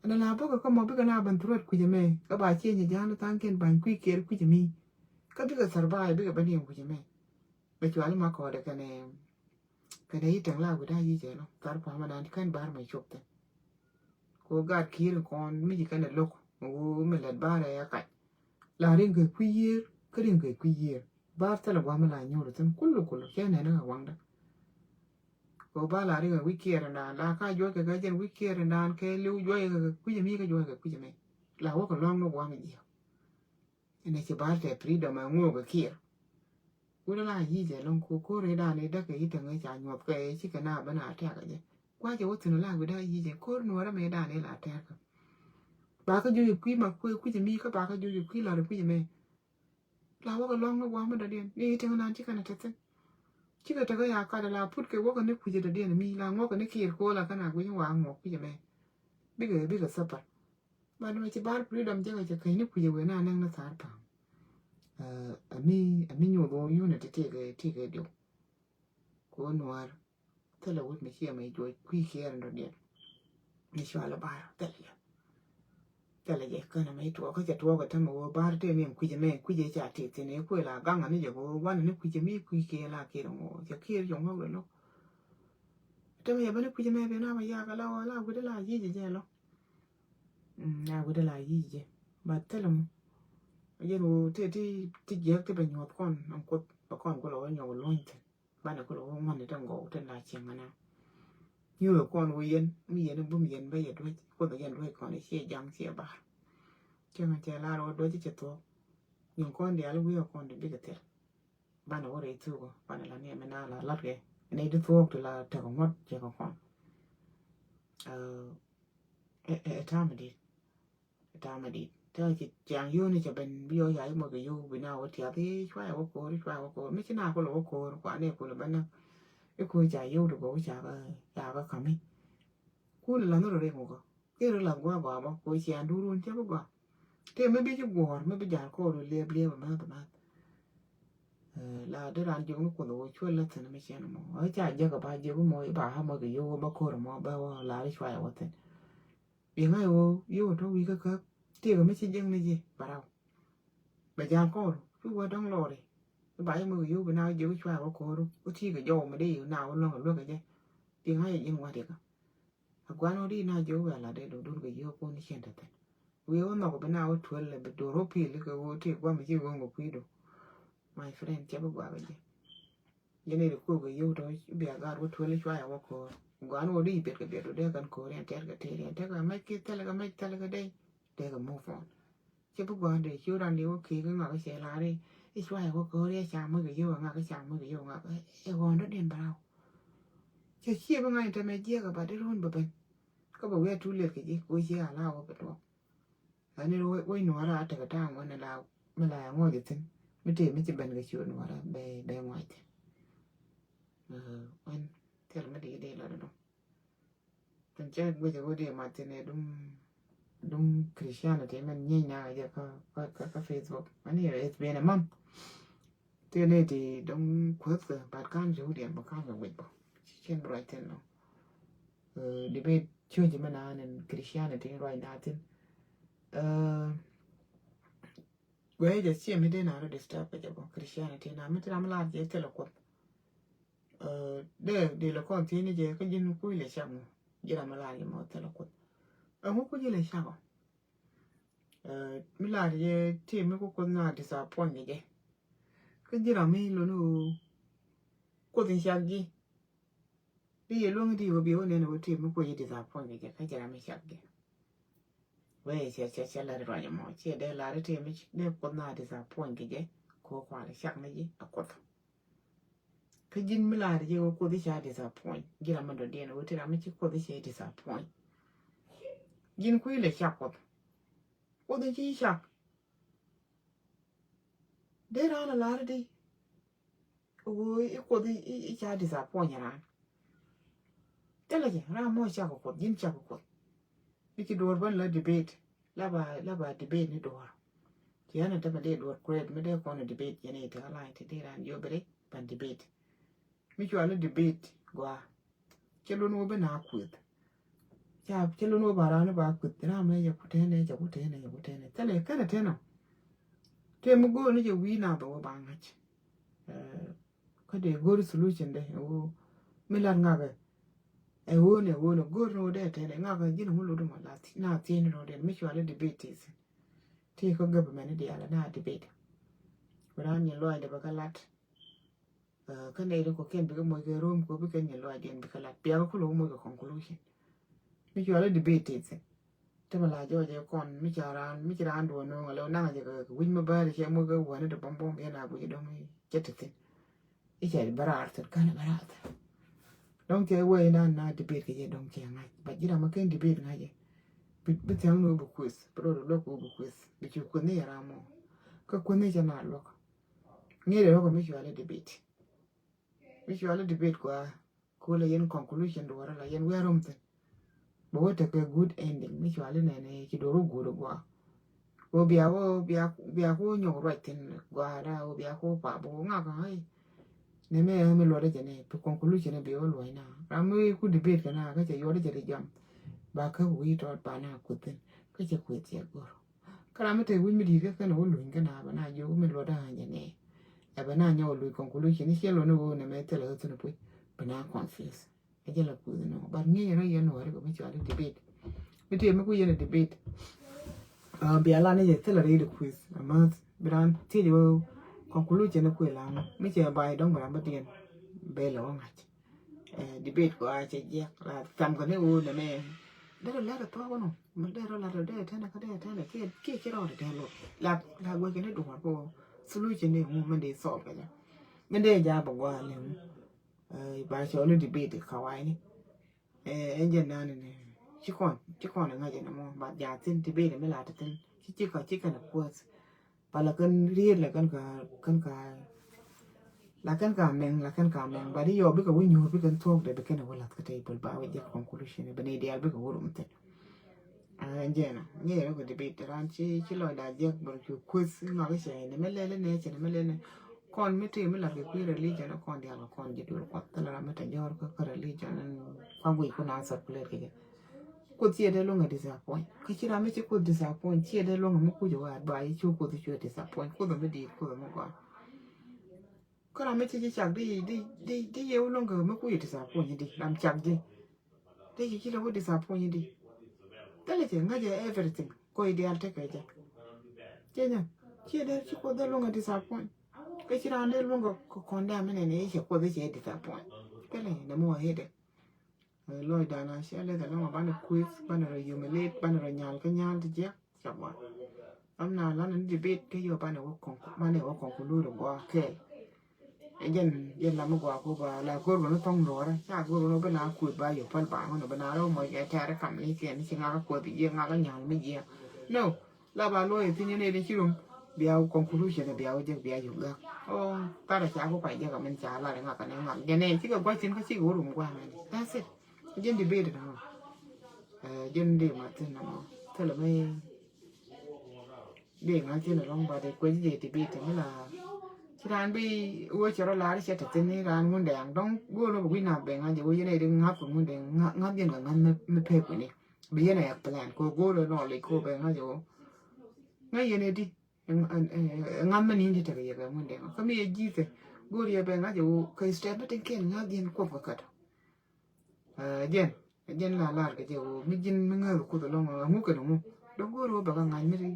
Ɛn la bäkɛ kä mɔ bikɛ na ben threat kui̱c ɛmɛ kä ba cieny ja̱a̱n tha̱a̱ŋkiɛn ba̱ny kui̱ kiɛɛr kui̱c ɛmi. Kä bikɛ thar ba bikɛ ben yɛn kui̱c ɛmɛ. Bɛ cuali ma kɔɔdɛ kɛnɛ kɛnɛ yi tɛŋ la wi̱da yi jɛ lɔ thar pamɛ dan kän bar mɛ cop thin. Ko gat ki̱i̱r kɔn mi ji̱ kɛnɛ lo̱k mi wuu mi lɛt bar ɛ kac. La riŋ kɛ kui̱ yiër kä riŋ kɛ kui̱ yiër. Bar thilɛ gua̱a̱m mi la nyuur thin kullu kullu cɛ nɛn kɛ waŋdä. Kɛ ba la ri kɛ wi̱c kiɛɛr in daan la ka juɔc kɛ kɛ jɛn wi̱c kiɛɛr in daan kɛ liw juɔc kɛ kui̱c mi kɛ juɔc kɛ kui̱c mi. La wä kɛ luaŋ ni gua̱a̱ŋ jiɛ. Inɛ ci bar tɛ freedom ɛ ŋuɔ kɛ kiɛɛr. Wut la yic ɛ lɔŋ ko ko̱r in daan in däk kɛ i̱ täŋ in ca nyuɔth kɛ ci kɛ na ben a tɛk kɛ jɛ. Gua̱c ɛ wä thin la wi̱da yic ɛ ko̱r nuɔrɛ mi daan in la tɛk kɛ. Ba kä juɔc kui̱ ma kui̱c mi kä ba kä juɔc kui̱ la ri kui̱c mɛ. La wä kɛ luaŋ ni gua̱a̱m mi dɔ̱diɛn ni i̱ tiŋ nan ci kɛn a te thi̱n. Cikɛ tekɛ ya kat la put kɛ wäkɛ ni kui̱cɛ dɔ̱diɛn mi la ŋuɔkɛ ni kiɛɛr ko̱o̱l a kɛn a gui̱c in wa ŋuɔk kui̱cɛ mɛ. Bikɛ bikɛ thäpär. Ba ni mɛ ci bar freedom jekɛ cɛ käc ni kui̱cɛ wee na nɛŋ ni thar pa̱a̱m. Ɛ mi ɛ mi nyoth wä unity tikɛ tikɛ diw. Ko nuäär. Thilɛ wut mi ciɛ mɛ juɔc kui̱ kiɛɛr in dɔ̱diɛn. Ni cual bar thilɛ jɛ. Thilɛ jɛ känɛ mɛ tuɔɔk kä cɛ tuɔɔk ɛ tämɛ wä bar tëë ni kui̱cɛ mɛ kui̱cɛ ca ti thin ɛ kuɛ la gaŋ ani jɛ ko wan ni kui̱cɛ mi kui̱ kiɛ la kiɛ ŋɔ cɛ kiɛ jɔŋ ŋɔk lɛ lɔ. Tämɛ yɛ bä ni kui̱cɛ mɛ bi na mɛ yak la wä la wut la yic jɛ lɔ. Mm, la wut la yic jɛ. Ba thilɛ mɔ. Jɛn ɣöö ti ti ti jiäk ti bɛ nyuɔth kɔn ɛn Kuoth bɛ kɔn kulɛ wä nyɔk luɔny thi̱n. Banɛ kulɛ wä ŋuɔ̱n ti tin gɔw tin la cieŋ ɛnɛ. Nyuuth kɔn ɣöö yɛn mi yɛn bum yɛn bä yɛ duec Kuoth yɛn duec kɔn ciɛ jaŋ ciɛ bar. Cieŋ cɛ lar ɣöö duec cɛ thuɔ̱k. Nyin kɔn diaal wi̱i̱ kɔn ti bikɛ thil. Banɛ wä rɛy thuk banɛ la ni ɛmɛ na la lat kɛ ni ti thuɔk ti la tek ŋuɔt cɛ kɛ kɔn. Ɛ ɛ ɛ tamɛ dit. Ɛ tamɛ dit. Te ci ciaŋ yoni cɛ ben bi ɔ ya imɔ kɛ yo bi na wä tiath i cua ya wä koor i cua ya wä koor mi ci na kulɛ wä koor kua ne kulɛ ben na. I koor ca yo ti gɔw ca kɛ ca kɛ kami. Kulɛ la ni rɔ rek mukɔ. Kɛ rɔ lath gua gua bä ko cian durun cɛ bi gua. Tëë mi bi ci guɔ̱ɔ̱r mi bi ja̱a̱r kɔɔr wi liɛp liɛp amäth amäth. La dee raan jiök ni Kuoth ɣöö cuɛ lät thi̱n mi cien mɔ ɣä ca jiäk a ba jiök mɔ i̱ ba ɣä mɔ kɛ yio̱w ɣä bä ko̱r mɔ bä wä la̱r i̱ cuayɛ wä thi̱n. Biɛ ŋa̱c ɣöö yio̱w tɔ̱ wi̱i̱ kä käp tiëëk mi ci jiäk ni ji̱ ba raw. Bɛ ja̱a̱r kɔɔr cu wä dɔ̱ŋ lɔɔri. I̱ ba ji̱ mɔ kɛ yio̱w bi na wä jiök i̱ cuayɛ wä ko̱r wä ti̱i̱ kɛ jɔw mi dee na wä luäŋ kɛ luäk kɛ jɛ. Biɛ ŋa̱c i̱ ji̱n wä dikä. A guan wä di na jiök wä la dee dun dun kɛ yio̱w kun cien te thi̱n. Wi̱i̱ wä nhɔk bi na wä tuel lɛ bi duɔr wä pil kɛ wä ti guam ci wä ŋɔ kui̱du. My friend cɛ bi guak jɛ. Yɛn iri kuok kɛ yio̱w tɔ bia gat wä tuel cua ya wä ko̱o̱r. Guan wä di biɛt kɛ biɛt wä dee kan ko̱o̱r yɛn tɛt kɛ tɛt yɛn tɛt kɛ mɛc ki thɛl kɛ mɛc thɛl kɛ dee. Dee kɛ move on. Cɛ bi guak dee ciu ran di wä kee kɛ ŋak cɛ lar i cua ya wä ko̱o̱r yɛ ca mɔc kɛ yio̱w ŋak ca mɔc kɛ yio̱w ŋak ɛ ɣɔn dɔ diɛn bɛ raw. Cɛ ciɛ bi ŋa̱c tɛmɛ jiɛk kɛ ba di run bɛ ben. Kä bɛ wi̱i̱ a tu liɛt kɛ ji̱ kɛ wä ciɛ a la wä bɛ tuɔk. Ani wec nuɔrä a tekɛ ta̱a̱ŋ wä ni la mi la ya ŋɔc ithin mi tëë mi ci ben kɛ ciöt nuɔrä bɛ bɛ ŋɔc ithin. Wen thil mi di di la dɔdɔ. Thin cɛ guic a wä di ma thin ɛ dum dum Christianity mɛn nyieny na jɛ kä kä kä Facebook. Ani it's been a month. Tëë ni ti dɔŋ kuäth kɛ bat ka̱n ci wä diɛn bä ka̱n kɛ guic bä ci cien bä ruac thin nɔ. Debate church mi na ni Christianity ruac na thin. Guɛ jɛ cie mi dee na rɔ disturb kɛ jɛ bɔ Christianity na mi ti ram lar jɛ thilɛ Kuoth. Dee dee lɛ kɔn thiec ni jɛ kä ji̱n kuc lɛ cak mɔ ji̱ ram lar jɛ mɔ thilɛ Kuoth. Ɛŋu kuc lɛ cak ɔ? Mi lar jɛ ti mi ku Kuoth na disappoint kɛ jɛ. Kä ji̱ ram mi luni ɣöö Kuoth in cak ji̱. Di yɛ luäŋ di wä bi wä nɛn wä ti mi kuec disappoint kɛ jɛ kä ji̱ ram mi cak jɛ. Wee cɛ cɛ cɛ lar ruac mɔ ciɛ dee lar ti mi dee Kuoth na disappoint kɛ jɛ ko kual cak ni ji̱ a Kuoth. Kä ji̱n mi lar jɛ wä Kuoth ca disappoint ji̱ ram mi dɔ̱diɛn wä ti ram mi ci Kuoth cɛ disappoint. Ji̱n kui̱ lɛ cak Kuoth. Kuoth ci cak. Dee raan a lar di. Woi i̱ Kuoth i̱ ca disappoint raan. Thilɛ jɛ ram mɔ cak Kuoth ji̱n cak Kuoth. Ni ci duɔr ban la debate la ba la ba debate ni duɔr. Ci ɛn a tämɛ dee duɔr create mi dee kɔn a debate jɛn i̱ te alliance ti dee ran yobiri ban debate. Mi cua la debate gua. Cɛ lun wä bi na kueth. Ca cɛ lun wä ba raan ba kueth ram mɛ yɛ kutɛnɛ yɛ kutɛnɛ yɛ kutɛnɛ thilɛ kɛnɛ tɛnɔ. Tɛ mi go̱o̱r ni jɛ wi̱i̱ na bɛ wä ba ŋa̱c. Kä dee go̱o̱r solution dɛ ɛ woo mi lat ŋakɛ. Ɛ woo ni ɛ woo ni go̱o̱r ni wä dee tɛnɛ ŋakɛ ji̱n ŋu lot ma la na thiec ni rɔ dee mi cua la debate ti thi̱n. Ti kä government ni diaal na debate. Wä raan nyin lɔac dɛ bɛ kä lat. Kä nɛy ti kɔ̱kiɛn bikɛ moc kɛ rom kɛ bikɛ nyɛ luac diɛn bikɛ lat biakɛ kulɛ wä moc kɛ conclusion. Mi cualɛ debate ti thi̱n. Ti mi la jɔɔc ɛ kɔn mi ca raan mi ci raan duɔn no̱o̱ŋ alɛ wä naŋ jɛ kɛ wi̱c mi bäär cɛ moc kɛ wäni ti bɔm bɔm yɛn a guic dɔ̱ŋ cɛ ti thi̱n. I̱ cɛ bɛ raar thi̱n känɛ bɛ raar thi̱n. Dɔ̱ŋ cɛ wee na na debate kɛ jɛ dɔ̱ŋ cɛ ŋa̱c but ji̱ ram mi ken debate ŋa̱c jɛ. Bi thia̱ŋ ni wä bi kueth bi rot luäk wä bi kueth bi cu kueth ni yɛ ram mɔ. Kä kueth ni cɛ na luäk. Ŋi̱i̱c rɛ wä kɛ mi cualɛ debate. Mi cuali debate gua. Ku la yɛn conclusion duɔrä la yɛn wia rom thin. Bɛ wä tekɛ good ending mi cuali nɛnɛ ci duɔrä guur gua. Ku bia wä bia bia ku nyɔk ruac thin gua da wä bia ku pa bu ŋak ai. Nɛ mɛ mi luɔdɛ jɛ nɛ pi conclusion bi wä luɔc na ram mi ku debate kɛ na kä cɛ yuɔdɛ jɛ ri jam. Ba kä wi̱i̱ tɔt ba na kuth thin kä cɛ kueth cɛ gor. Kä ram mi te wi̱c mi di̱i̱t kä kɛn wä luny kä na bɛ na jiök mi luɔt da̱a̱n jɛ nɛ. Ɛ bɛ na nyɔk luc conclusion i̱ ciɛ luɔt ni wä nɛ mɛ thilɛ ɣä thun puc bɛ na confuse. Ɛ jɛ la kuth nɔ but ŋi̱i̱c rɔ yɛn wä ri kɛ mi cuali debate. Mi te mi ku yɛn debate. Bia la ni jɛ thilɛ ri di kuth a math. Bi raan thiec wä conclusion ni kuël lam mi cɛ bay dɔŋ bi raan bä diɛn bɛ lɛ wä ŋa̱c. Debate kua cɛ jiɛk la tham kɛ ni wä nɛ mɛ. Dee rɔ lat ɛ thuɔk wä nɔ mɛ dee rɔ lat ɛ dee tɛnɛ kä dee tɛnɛ kiɛ kiɛ ci rɔ dee tɛn lo la la guɛ kɛ ni duɔr kɛ wä solution ni ŋu mɛ dee solve kɛ jɛ. Mɛ dee ja bɛ gua lɛ ŋu. Ba cɛ wä ni debate kawai ni. Ɛn jɛ nani ni ci kɔn ci kɔn ŋa̱c ɛn ɛmɔ ba ja thin ti beni mi la ti thin ci ci kɔ ci kɛn a kuɔth. Ba la kɛn riet la kɛn ka kɛn ka la kɛn ka mɛŋ la kɛn ka mɛŋ ba di yɔ bikɛ wä nyuur bikɛn thuɔk dɛ bikɛn a wä lath kä tɛ ipul ba wä jɛ conclusion bini dial bikɛ wä rum thin. Ɛn jɛ na nyɛ yɛ rɛ kɛ debate ran ci ci lɔc da jɛ bɛ cu kueth ŋɔk cɛ ni mi lɛlɛ ni cɛ ni mi lɛlɛ. Kɔn mi tëë mi lat kɛ kui̱ religion kɔn dial kɛ kɔn ji̱ duël kuɔth thilɛ ram mi te jɔr kä kä religion. Kua guic kun a circulate kɛ jɛ. Kuoth ciɛ dee luŋ a disappoint kä ci ram mi ci kuoth disappoint ciɛ dee luŋ a mi kuc a wä advice cu kuoth cu disappoint kuoth a mi diit kuoth a mi gɔn. Kä ram mi ci ci cak di di di di yeu luŋ kɛ mi kuc a disappoint di ram cak di. Di ci ci lɛ wä disappoint di. Thilɛ cɛ ŋäcɛ everything kɔc dial tekɛ jɛ. Cɛ nyɛ ciɛ dee ci kuoth dee luŋ a disappoint. Kä ci raan dee luɔ̱ŋ kɛ kɔn dee aminɛ ni cɛ kuoth cɛ disappoint. Kɛlɛ ni mɔ hidɛ. Lɔc dan a cɛ leth alɔŋ a banɛ kueth banɛ rɔ humiliate banɛ rɔ nyal kä nyal ti jiɛk. Cɛ bua. Am na lan ni debate kä yɔ banɛ wä kɔŋ banɛ wä kɔŋ ku luri gua kɛɛl. Jɛn jɛn la mi gua ku ba la gor bä ni thɔŋ luɔrɛ ca gor bä ni bi na kueth ba yɔ pal ba ŋɔn bi na rɔ mɔc kɛ tɛrɛ kam ni kɛn ci ŋakä kueth jiɛk ŋakä nyal mi jiɛk. No. La ba luɔi thin yɛn ëë ci rum bia wä conclusion bia wä jek bia yuk gak. O tharɛ ca ku kuac jek amin ca lar ŋak ni ŋak jɛn ëë ci kɛ guac thin kä ci kɛ wä rum gua̱a̱ mɛn. That's it. Jɛn debate na mɔ. Jɛn di ma thin na mɔ thilɛ mi di ŋa̱ thin alɔŋ ba di kuec jɛ debate mi la ci raan bi wä cɛ rɔ lar cɛ te thin ni raan ŋun dɛŋ dɔŋ go̱o̱r ni bi wi̱c na bɛŋ a jɛ wä yɛn ëë di ŋa̱th kɛ ŋun dɛŋ ŋa̱th yɛn kɛ ŋa̱th mi pek kuni bi yɛn ɛ plan kɛ go̱o̱r ni nɔ lic kɛ bɛŋ a jɛ wä. Ŋäc yɛn ɛ di ŋa̱m mɛ ni̱n ti tekɛ yɛ bɛ ŋun dee ŋa̱ kä mi yɛ ji̱thɛ go̱o̱r yɛ bɛ ŋa̱c yɛ woo kɛ step mi tin kiɛn ŋa̱th yɛn kuɔp kɛ kät. Jɛn jɛn la lar kɛ jɛ woo mi ji̱n mi ŋäth kuoth ɛlɔŋ ŋa̱ ŋuk kɛn ŋu dɔ̱ŋ go̱o̱r woo bɛ kä ŋa̱c mi ri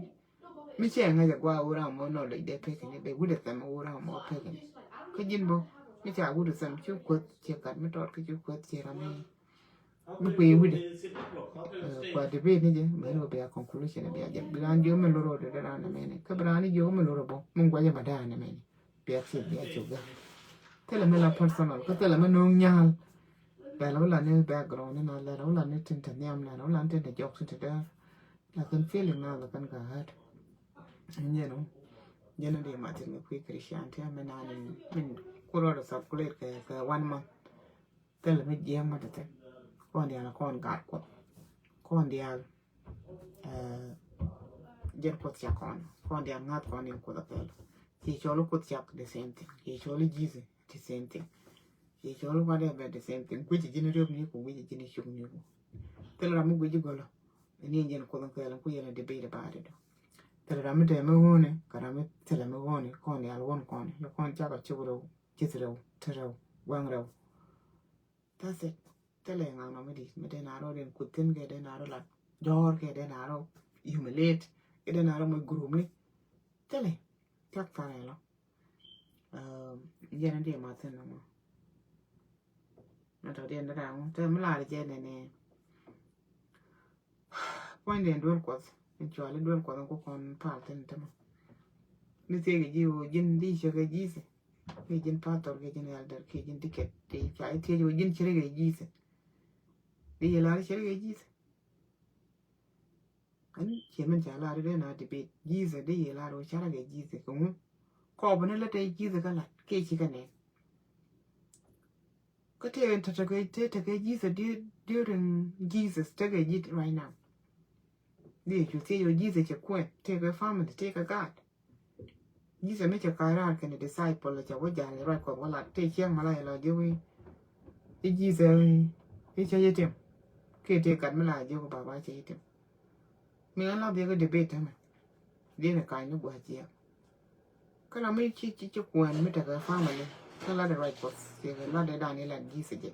mi cɛ ŋa̱c yɛ gua woo ram mɔ nɔ lec dee pekɛ ni bɛ wut ɛ thɛm woo ram mɔ pekɛ ni kä ji̱n bä mi ca wut ɛ thɛm ci kuoth cɛ kat mi tɔt kä ci kuoth cɛ ram mi. Mi kuëë wi̱dɛ kua debate ni jɛ mɛn wä bia conclusion bia jɛ bi raan jiök mi lorɔ dee raan ni mɛni kä bi raan ni jiök mi lorɔ bɔ mi guacɛ ma daan ni mɛni bia thieth bia cuk gɛ. Thilɛ mi la personal kä thilɛ mi no̱o̱ŋ nyaal. Bɛl wä la ni background ni na lɛr wä la ni tin te nhiam lɛr wä la ni tin te jɔk tin te däär. Lakin feeling na la kan ka hurt. Nyɛn wä jɛn ni di ma tin mi kui̱ Christian ti mi na ni min kurɔ de circulate kɛ kɛ one month. Thilɛ mi jiɛk mi te thil kɔn diaal kɔn gaat kuɔth kɔn diaal. Jɛn kuɔth cak kɔn kɔn diaal ŋa̱th kɔn in kuoth a kɛl. Ci cɔl kuoth cak the same thing ci cɔl ji̱th the same thing. Ci cɔl whatever the same thing guic ji̱n riop ni ku guic ji̱n cuk ni ku. Thilɛ ram mi guic ji̱ gɔlɔ. Ni jɛn kuoth a kɛl ku yɛn a debate about it. Thilɛ ram mi tɛmɛ ɣööni kɛ ram mi thilɛ mi ɣööni kɔn diaal ɣöön kɔn yɛ kɔn cak a cuk rɛw ji̱th rɛw te rɛw guaŋ rɛw. That's it. Thilɛ ŋaŋ nɔ mi di̱i̱t mi dee na rɔ den kuth thin kɛ dee na rɔ lat jɔɔr kɛ dee na rɔ humiliate kɛ dee na rɔ moc group ni. Thilɛ cak than ɛlɔ. Yɛn in dee ma thin nɔmɔ. Mɛ tɔ diɛn dee na ŋu thilɛ mi lar jɛ nɛnɛ. Puɔ̱ny den duel kuɔth in cuali duel kuɔth in ku kɔn pal thin tɛmɛ. Mi thiek ji̱ wä ji̱n di cɛ kɛ ji̱th. Kɛ ji̱n pastor kɛ ji̱n elder kɛ ji̱n deacon ti ca i̱ thiec wä ji̱n cɛ rikɛ ji̱th. Di yɛ lar cɛ rikɛ ji̱th. Ɛn ciɛ min ca lar dee na debate ji̱th di yɛ lar wä ca rikɛ ji̱th kɛ ŋu. Kɔɔp ni lät ɛ ji̱th kä lat kɛ ci kɛ nɛn. Kä tëë tekɛ tëë tekɛ Jesus during Jesus tekɛ ji̱ right now. Di cu thiec wä Jesus cɛ kuɛn tekɛ family tekɛ God. Jesus mi cɛ ka̱c raar kɛnɛ disciple cɛ wä jal ruac kɔth wä lat tëë ciɛŋ mala ilɔ ji̱ wi̱i̱. I̱ Jesus i̱ cä ji̱ tim kiɛ tëë gat mi la ji̱ wä baba cɛ ji̱ tim. Mi ɣän la biɛ kɛ debate tämɛ. Diɛn ɛ ka̱ny ni gua̱c jiɛk. Kä ram mi ci ci ci kuɛn mi tekɛ family kä lat ɛ ruac kuɔth ci kɛ lat ɛ dan ilat ji̱th ɛ jɛ.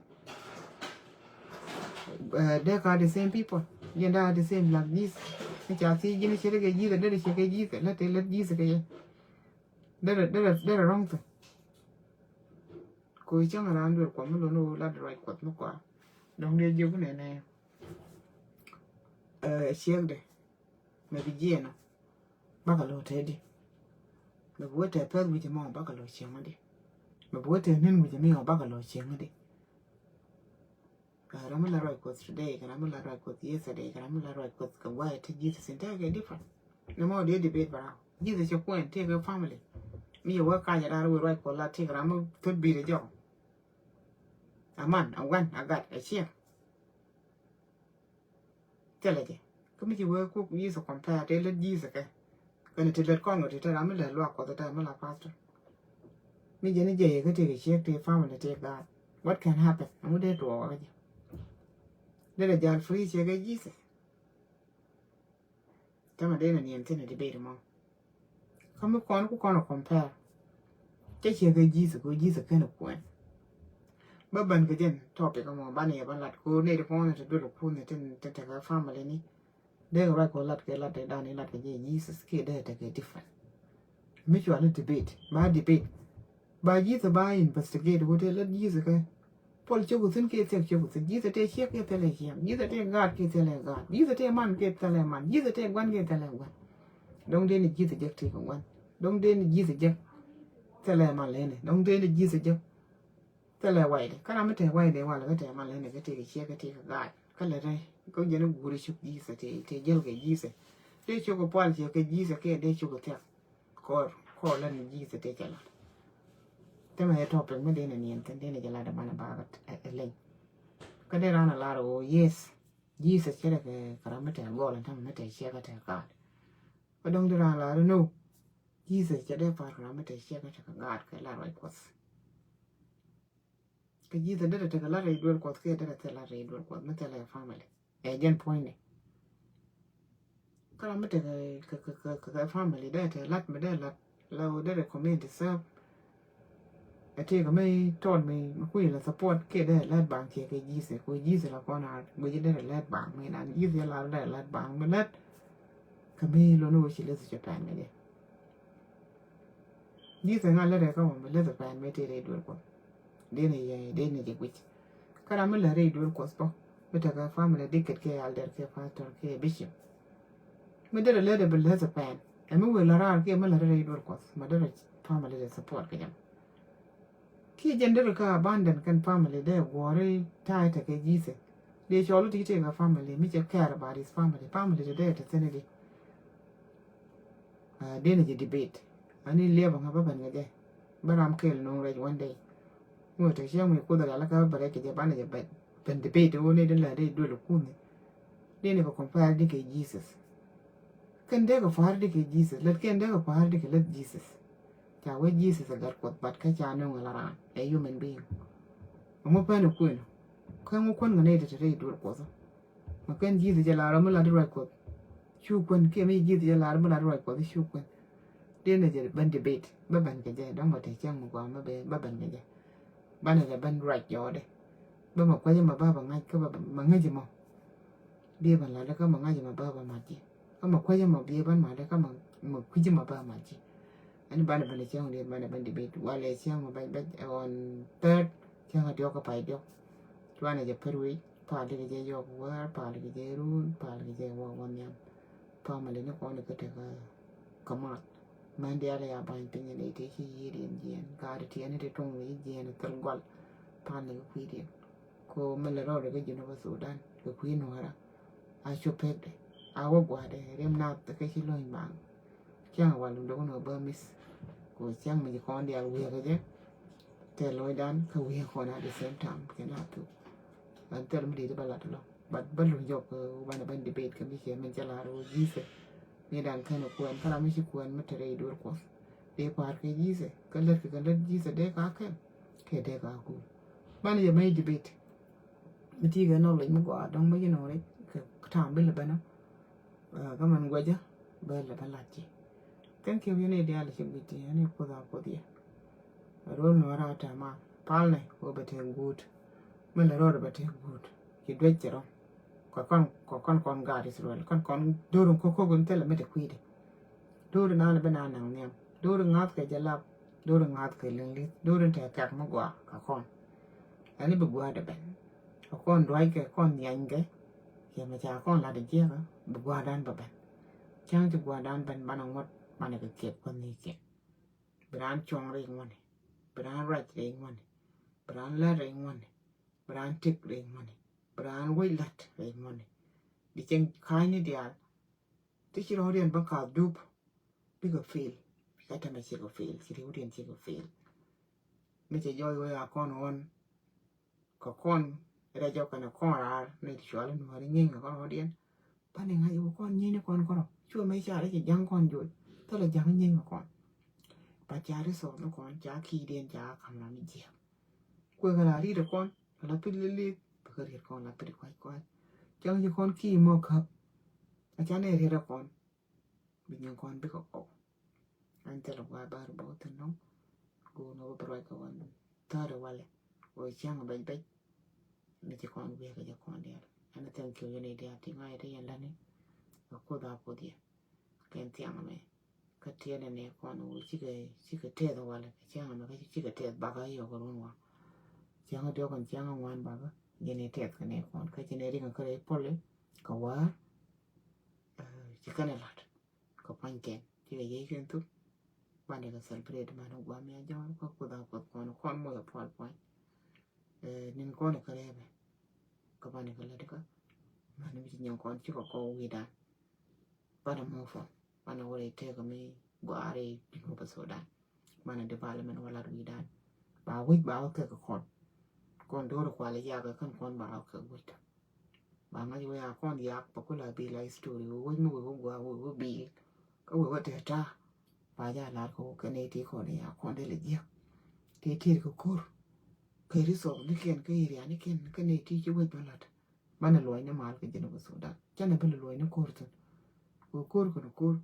Dee ka the same people jiɛn daa the same like ji̱th. Mi ca thiec ji̱n ci rikɛ ji̱th ɛ dee ci kɛ ji̱th ɛ lät ɛ lät ji̱th ɛ kɛ jɛ. Derɛ derɛ derɛ wrong thing. Ko cäŋ raan duel Kuɔth mi lon ɣöö lat ruac Kuɔth mi kua. Dɔ̱ŋ dee jiök nɛnɛ. Ciekdɛ mɛ bi jiɛn ɔ bakɛ lo̱ tɛt di. Mɛ bi wä tɛt pɛth wi̱c ɛmɔ bakɛ lo̱ cieŋ di. Mɛ bi wä tɛt ni̱n wi̱c ɛmɔ bakɛ lo̱ cieŋ di. Ram mi la ruac Kuɔth today kɛ ram mi la ruac Kuɔth yesterday kɛ ram mi la ruac Kuɔth kɛ guay ti Jesus in tekɛ different. Ni mɔ dee debate bara Jesus cɛ kuɛn tekɛ family. Mi yɛ wä kac ɛ dar wä ruac Kuɔth la tekɛ ram mi thot bit ɛ jɔk. A man, a wan, a gat, a ciɛ. Thilɛ jɛ kä mi ci wee kuk Jesus compare te lät Jesus kɛ. Kɛn ti lät kɔn kɛ ti te ram mi lät luak Kuɔth te mi la pastor. Mi jɛ ni jɛ yɛ kä ti kɛ ciek ti family ti gaat. What can happen? Aŋu dee tuɔɔk kä jɛ. Dee lɛ jal free ciek kɛ Jesus. Tama dee na niɛn thin a debate mɔ. Kä mi kɔn ku kɔn a compare. Cä ciɛ kɛ Jesus kɛ Jesus kɛn a kuɛn. Bä ban kɛ jɛn topic mɔ ban yɛ ban lat ko ne di kɔn te dul kun te te te kɛ family ni. Dee kɛ ruac kɔ lat kɛ lat te dan ilat kɛ jɛ Jesus kiɛ dee te kɛ different. Mi cua ni debate ba debate. Ba Jesus ba investigate wut te lät Jesus kɛ. Puɔl cio̱k thi̱n kiɛ thiɛk cio̱k thi̱n. Jesus te ciek kiɛ thilɛ ciek. Jesus te gaat kiɛ thilɛ gaat. Jesus te man kiɛ thilɛ man. Jesus te gua̱n kiɛ thilɛ gua̱n. Dɔ̱ŋ dee ni Jesus jek ti kɛ gua̱n. Dɔ̱ŋ dee ni Jesus jek thilɛ man lɛni. Dɔ̱ŋ dee ni Jesus jek thilɛ waydɛ. Kä ram mi te waydɛ walɛ kä te man lɛni kä te kɛ ciek kä te kɛ gaat. Kä lɛ te kä jɛn i̱ guuri cuk Jesus te te jäl kɛ Jesus. Dee cuk kɛ pual ciek kɛ Jesus kiɛ dee cuk kɛ thiak. Kɔr kɔr lɛ ni Jesus te cɛ lat. Te mɛ topic mi dee ni niɛn thin dee ni jɛ lat ɛ man ɛ bakä ɛ leny. Kä dee ran a lar ɣöö yes. Jesus cɛ dee kɛ kɛ ram mi te gɔl ɛn täämɛ mi te ciek kä te gaat. Kä dɔ̱ŋ dee ran lar ɛ no. Jesus cɛ dee pa̱r kɛ ram mi te ciek kä te kɛ gaat kɛ lar ruac Kuɔth. Kä Jesus dee te kɛ lar rɛy duel Kuɔth kiɛ dee te lar rɛy duel Kuɔth mi thilɛ family. Ɛ jɛn puɔ̱nydɛ. Kä ram mi tekɛ kɛ kɛ kɛ kɛ family dee te lat mi dee lat la wä dee recommend itself. Ɛ tekɛ mi tɔt mi mi kui̱ la support kiɛ dee lat baŋ kiɛ kɛ Jesus kɛ Jesus la kɔn a guic dee lat baŋ mi nan Jesus la dee lat baŋ mi lat. Kɛ mi lon wä ci leth cɛ pɛn mi jɛ. Ji̱ thil ŋa̱ lät rɛy kä mɔ mi lät thil pɛn mi tëë rɛy duel Kuɔth. Dee ni yɛ dee ni jɛ guic. Kä ram mi lät rɛy duel Kuɔth bä mi tekɛ family dikit kɛ elder kɛ pastor kɛ bishop. Mi derɛ lät bi lät thil pɛn ɛ mi wëë lät raar kiɛ mi lät rɛy duel Kuɔth ma derɛ family dee support kɛ jɛ mɔ. Kiɛ jɛn derɛ kä abandon kɛn family dee guɔ̱ɔ̱ri ta̱a̱ tekɛ Jesus. Dee cɔl i̱ ti tekɛ family mi cɛ care about his family. Family ti dee te thi̱n i̱di. Dee ni jɛ debate ani liɛpɛ ŋa bä ben kɛ jɛ. Bä ram kɛl nuŋ rɛc one day. Ŋuɔ te cieŋ mi kuoth rial kä bä rɛc kɛ jɛ banɛ jɛ ben debate wä ni di lɛ di duel kuni. Dee ni bɛ compare di kɛ Jesus. Kɛn dee kɛ pa̱a̱r di kɛ Jesus lät kɛn dee kɛ pa̱a̱r di kɛ lät Jesus. Ca wee Jesus a gat Kuɔth but kä ca nuŋ ala raan ɛ human being. Ŋu pɛn ɛ kuënɔ kä ŋu kuän kɛ nɛy ti te rɛy duel Kuɔth. Ma kɛn Jesus jɛ lar mi lat ruac Kuɔth. Cu kuän kiɛ mi Jesus jɛ lar mi lat ruac Kuɔth cu kuän. Dee ni jɛ ben debate bä ben kɛ jɛ dɔ̱ŋ bä te cieŋ mi guam bä ben kɛ jɛ. Banɛ jɛ ben ruac jɔɔdɛ. Bä ma kuecä ma bä bä ŋa̱c kä bä ma ŋäc mɔ. Biɛ ben lat kä ma ŋa̱c ma bä bä mat ji̱. Kä ma kuecä ma biɛ ben mat kä ma kui̱cä ma bä mat ji̱. Ɛn banɛ ben cieŋ diet banɛ ben debate walɛ cieŋ ma ben ben on third cieŋ a diɔk kä pay diɔk. Cuanɛ jɛ per wec pal di kɛ jɛ yɔk wär pal di kɛ jɛ run pal di kɛ jɛ wä wä nhiam. Family ni kɔn ikä tekä kä mat. Mɛn diaal ya bany piny ni ti ci yiediɛn jiɛn gat tiɛni ti tuŋ ni jiɛn thil gɔl. Pal ni kɛ kui̱diɛn ko mɛ lɛ rɔɔdɛ kä Jinub Sudan kɛ kui̱ nuɔra. A cu pekdɛ a wä gua̱dɛ rim nath kä ci lo̱ny baŋ. Cäŋ a wal wundä wun wä bä miss. Ko cäŋ mi ci kɔn diaal wi̱i̱ kä jɛ. Tɛ lo̱cdan kä wi̱i̱ kɔn at the same time kɛ nath thuk. An thil mi di̱t bä lat lɔ but bä luny jɔk banɛ ben debate kä mi cɛ min cɛ lar wä Jesus. Mi dan kɛn kuɛn kä ram mi ci kuɛn mi te rɛy duel Kuɔth. Dee pa̱a̱r kɛ Jesus kä lät kɛ kɛ lät Jesus dee ka kɛn kɛ dee ka kuul. Banɛ jɛ mɛy debate. Mi ti kɛ knowledge mi gɔaa dɔ̱ŋ mi ci nɔɔrɛ kɛ tam bi lɛ bɛnä. Kä mɛn guɛcä bɛ lɛ bä lat ci. Thank you yɛn i̱ diaal ci guic ti yɛn i̱ Kuoth a Kuoth yɛ. Ruɔl mi wä raa tɛma pal nɛ wä bɛ tɛ guut. Mi lɛ ruɔl bɛ tɛ guut ci duec ci rɔm. Kɔ kɔn kɔ kɔn kɔn gaat Israel kɔn kɔn do̱r in ko̱k ko̱k in thilɛ mi te kui̱dɛ. Do̱r in an bɛ na naŋ nhiam. Do̱ri ŋa̱th kɛ jɛ lap, do̱ri ŋa̱th kɛ liŋ li̱th, do̱ri tɛ kɛk mi gɔaa kɛ kɔn. Ɛn i̱ bi gua̱a̱dɛ ben kɛ kɔn duackɛ kɔn nhianykɛ. Yɛ mɛ ca kɔn lat jiɛkä bi gua̱a̱dan bɛ ben. Cäŋ ci gua̱a̱dan ben banɛ ŋuɔ̱t banɛ kɛ kiɛp kɔn nhiikiɛn. Bi raan cuɔ̱ŋ rɛy ŋuɔ̱ni, bi raan ruac rɛy ŋuɔ̱ni, bi raan lät rɛy ŋuɔ̱ni, bi raan tëk rɛy ŋuɔ̱ni, bi raan wec la̱t rɛy ŋuɔ̱ni. Di cieŋ ka̱a̱cni diaal ti ci rɔ̱diɛn bä ka̱a̱th dup bikɛ fail. Kä tämɛ cikɛ fail, ci riwdiɛn cikɛ fail. Mi cɛ jɔɔc wee a kɔn ɣɔn kɛ kɔn rɛc jɔk kɛnɛ kɔn raar ni ti cual in wääri nyieeny kɛ kɔn ɣɔ̱diɛn. Bani ŋa̱c wä kɔn nyieeny ni kɔn kɔrɔ cuɛ mɛ ca rɛc ja̱ŋ kɔn joc. Thilɛ ja̱ŋ nyieeny kɛ kɔn. Ba ca ri thok ni kɔn ca ki̱i̱diɛn ca ka̱m ram mi jiɛk. Kuekɛ la ri̱t ɛ kɔn la pit li̱li̱th bikɛ ri̱t kɔn la pit kua̱c kua̱c. Cäŋ ci kɔn ki̱i̱ mɔ käp. A ca nɛ ri̱t ɛ kɔn. Bi nyin kɔn bikɛ kɔk. Ɛn thilɛ gua̱a̱ bar bä wä thin nɔŋ. Go̱o̱n wä bä ruac kɛ wan thäärɛ walɛ wä cäŋ bɛc bɛc. Ni ci kɔn wi̱i̱ kɛ jɛ kɔn diaal. Ɛn thank you yɛn i̱ diaal ti ŋa̱c ti yɛn lätni. Kɛ kuoth a kuoth yɛ kɛn thiaŋ mɛ. Kä tiɛnɛ ni kɔn wä cikɛ cikɛ tɛth walɛ kɛ cäŋ mɛ kä cikɛ tɛth bakä yɔ kɛ run wa. Cäŋ diɔk kɛn cäŋ ŋuan bakä. Jɛn i̱ tɛth kɛ ni kɔn kä jɛn i̱ riŋ kɛ rɛy pɔli kɛ wäär. Ci kɛn i̱ lat kɛ pua̱nykɛn cikɛ yiey kɛn thuk. Banɛ kɛ celebrate mani guam ya jɔɔr kä kuoth a kuoth kɔn kɔn moc a pual puany. Nin kɔn kɛ rɛbɛ kɛ banɛ kɛ lät kä mani mi ci nyin kɔn cikɛ kɔk wi̱i̱dan. Banɛ move on banɛ wä rɛy tëkä mi gua̱a̱ri Junub Sudan. Banɛ development wä lat wi̱i̱dan. Ba wi̱c ba wä kek kɔn kɔn do̱r kual yakɛ kɛn kɔn ba wä kek wi̱c tɔ. Ba ŋa̱c wee a kɔn yak pa kula bil a history wee wec mi wee wä gua̱a̱ wee wä bil. Kä wee wä tɛt ta̱a̱ ba ja lar kɛ wä kɛ nɛy ti kɔn ya kɔn dee lɛ jiäk. Tëë tiet kɛ ko̱r kɛ resource ni kiɛn kä area ni kiɛn kä nɛy ti ci wec bä lat. Banɛ luɔcni mal kɛ Junub Sudan canɛ bi lɛ luɔcni ko̱r thin. Wee ko̱r kɛn ko̱r.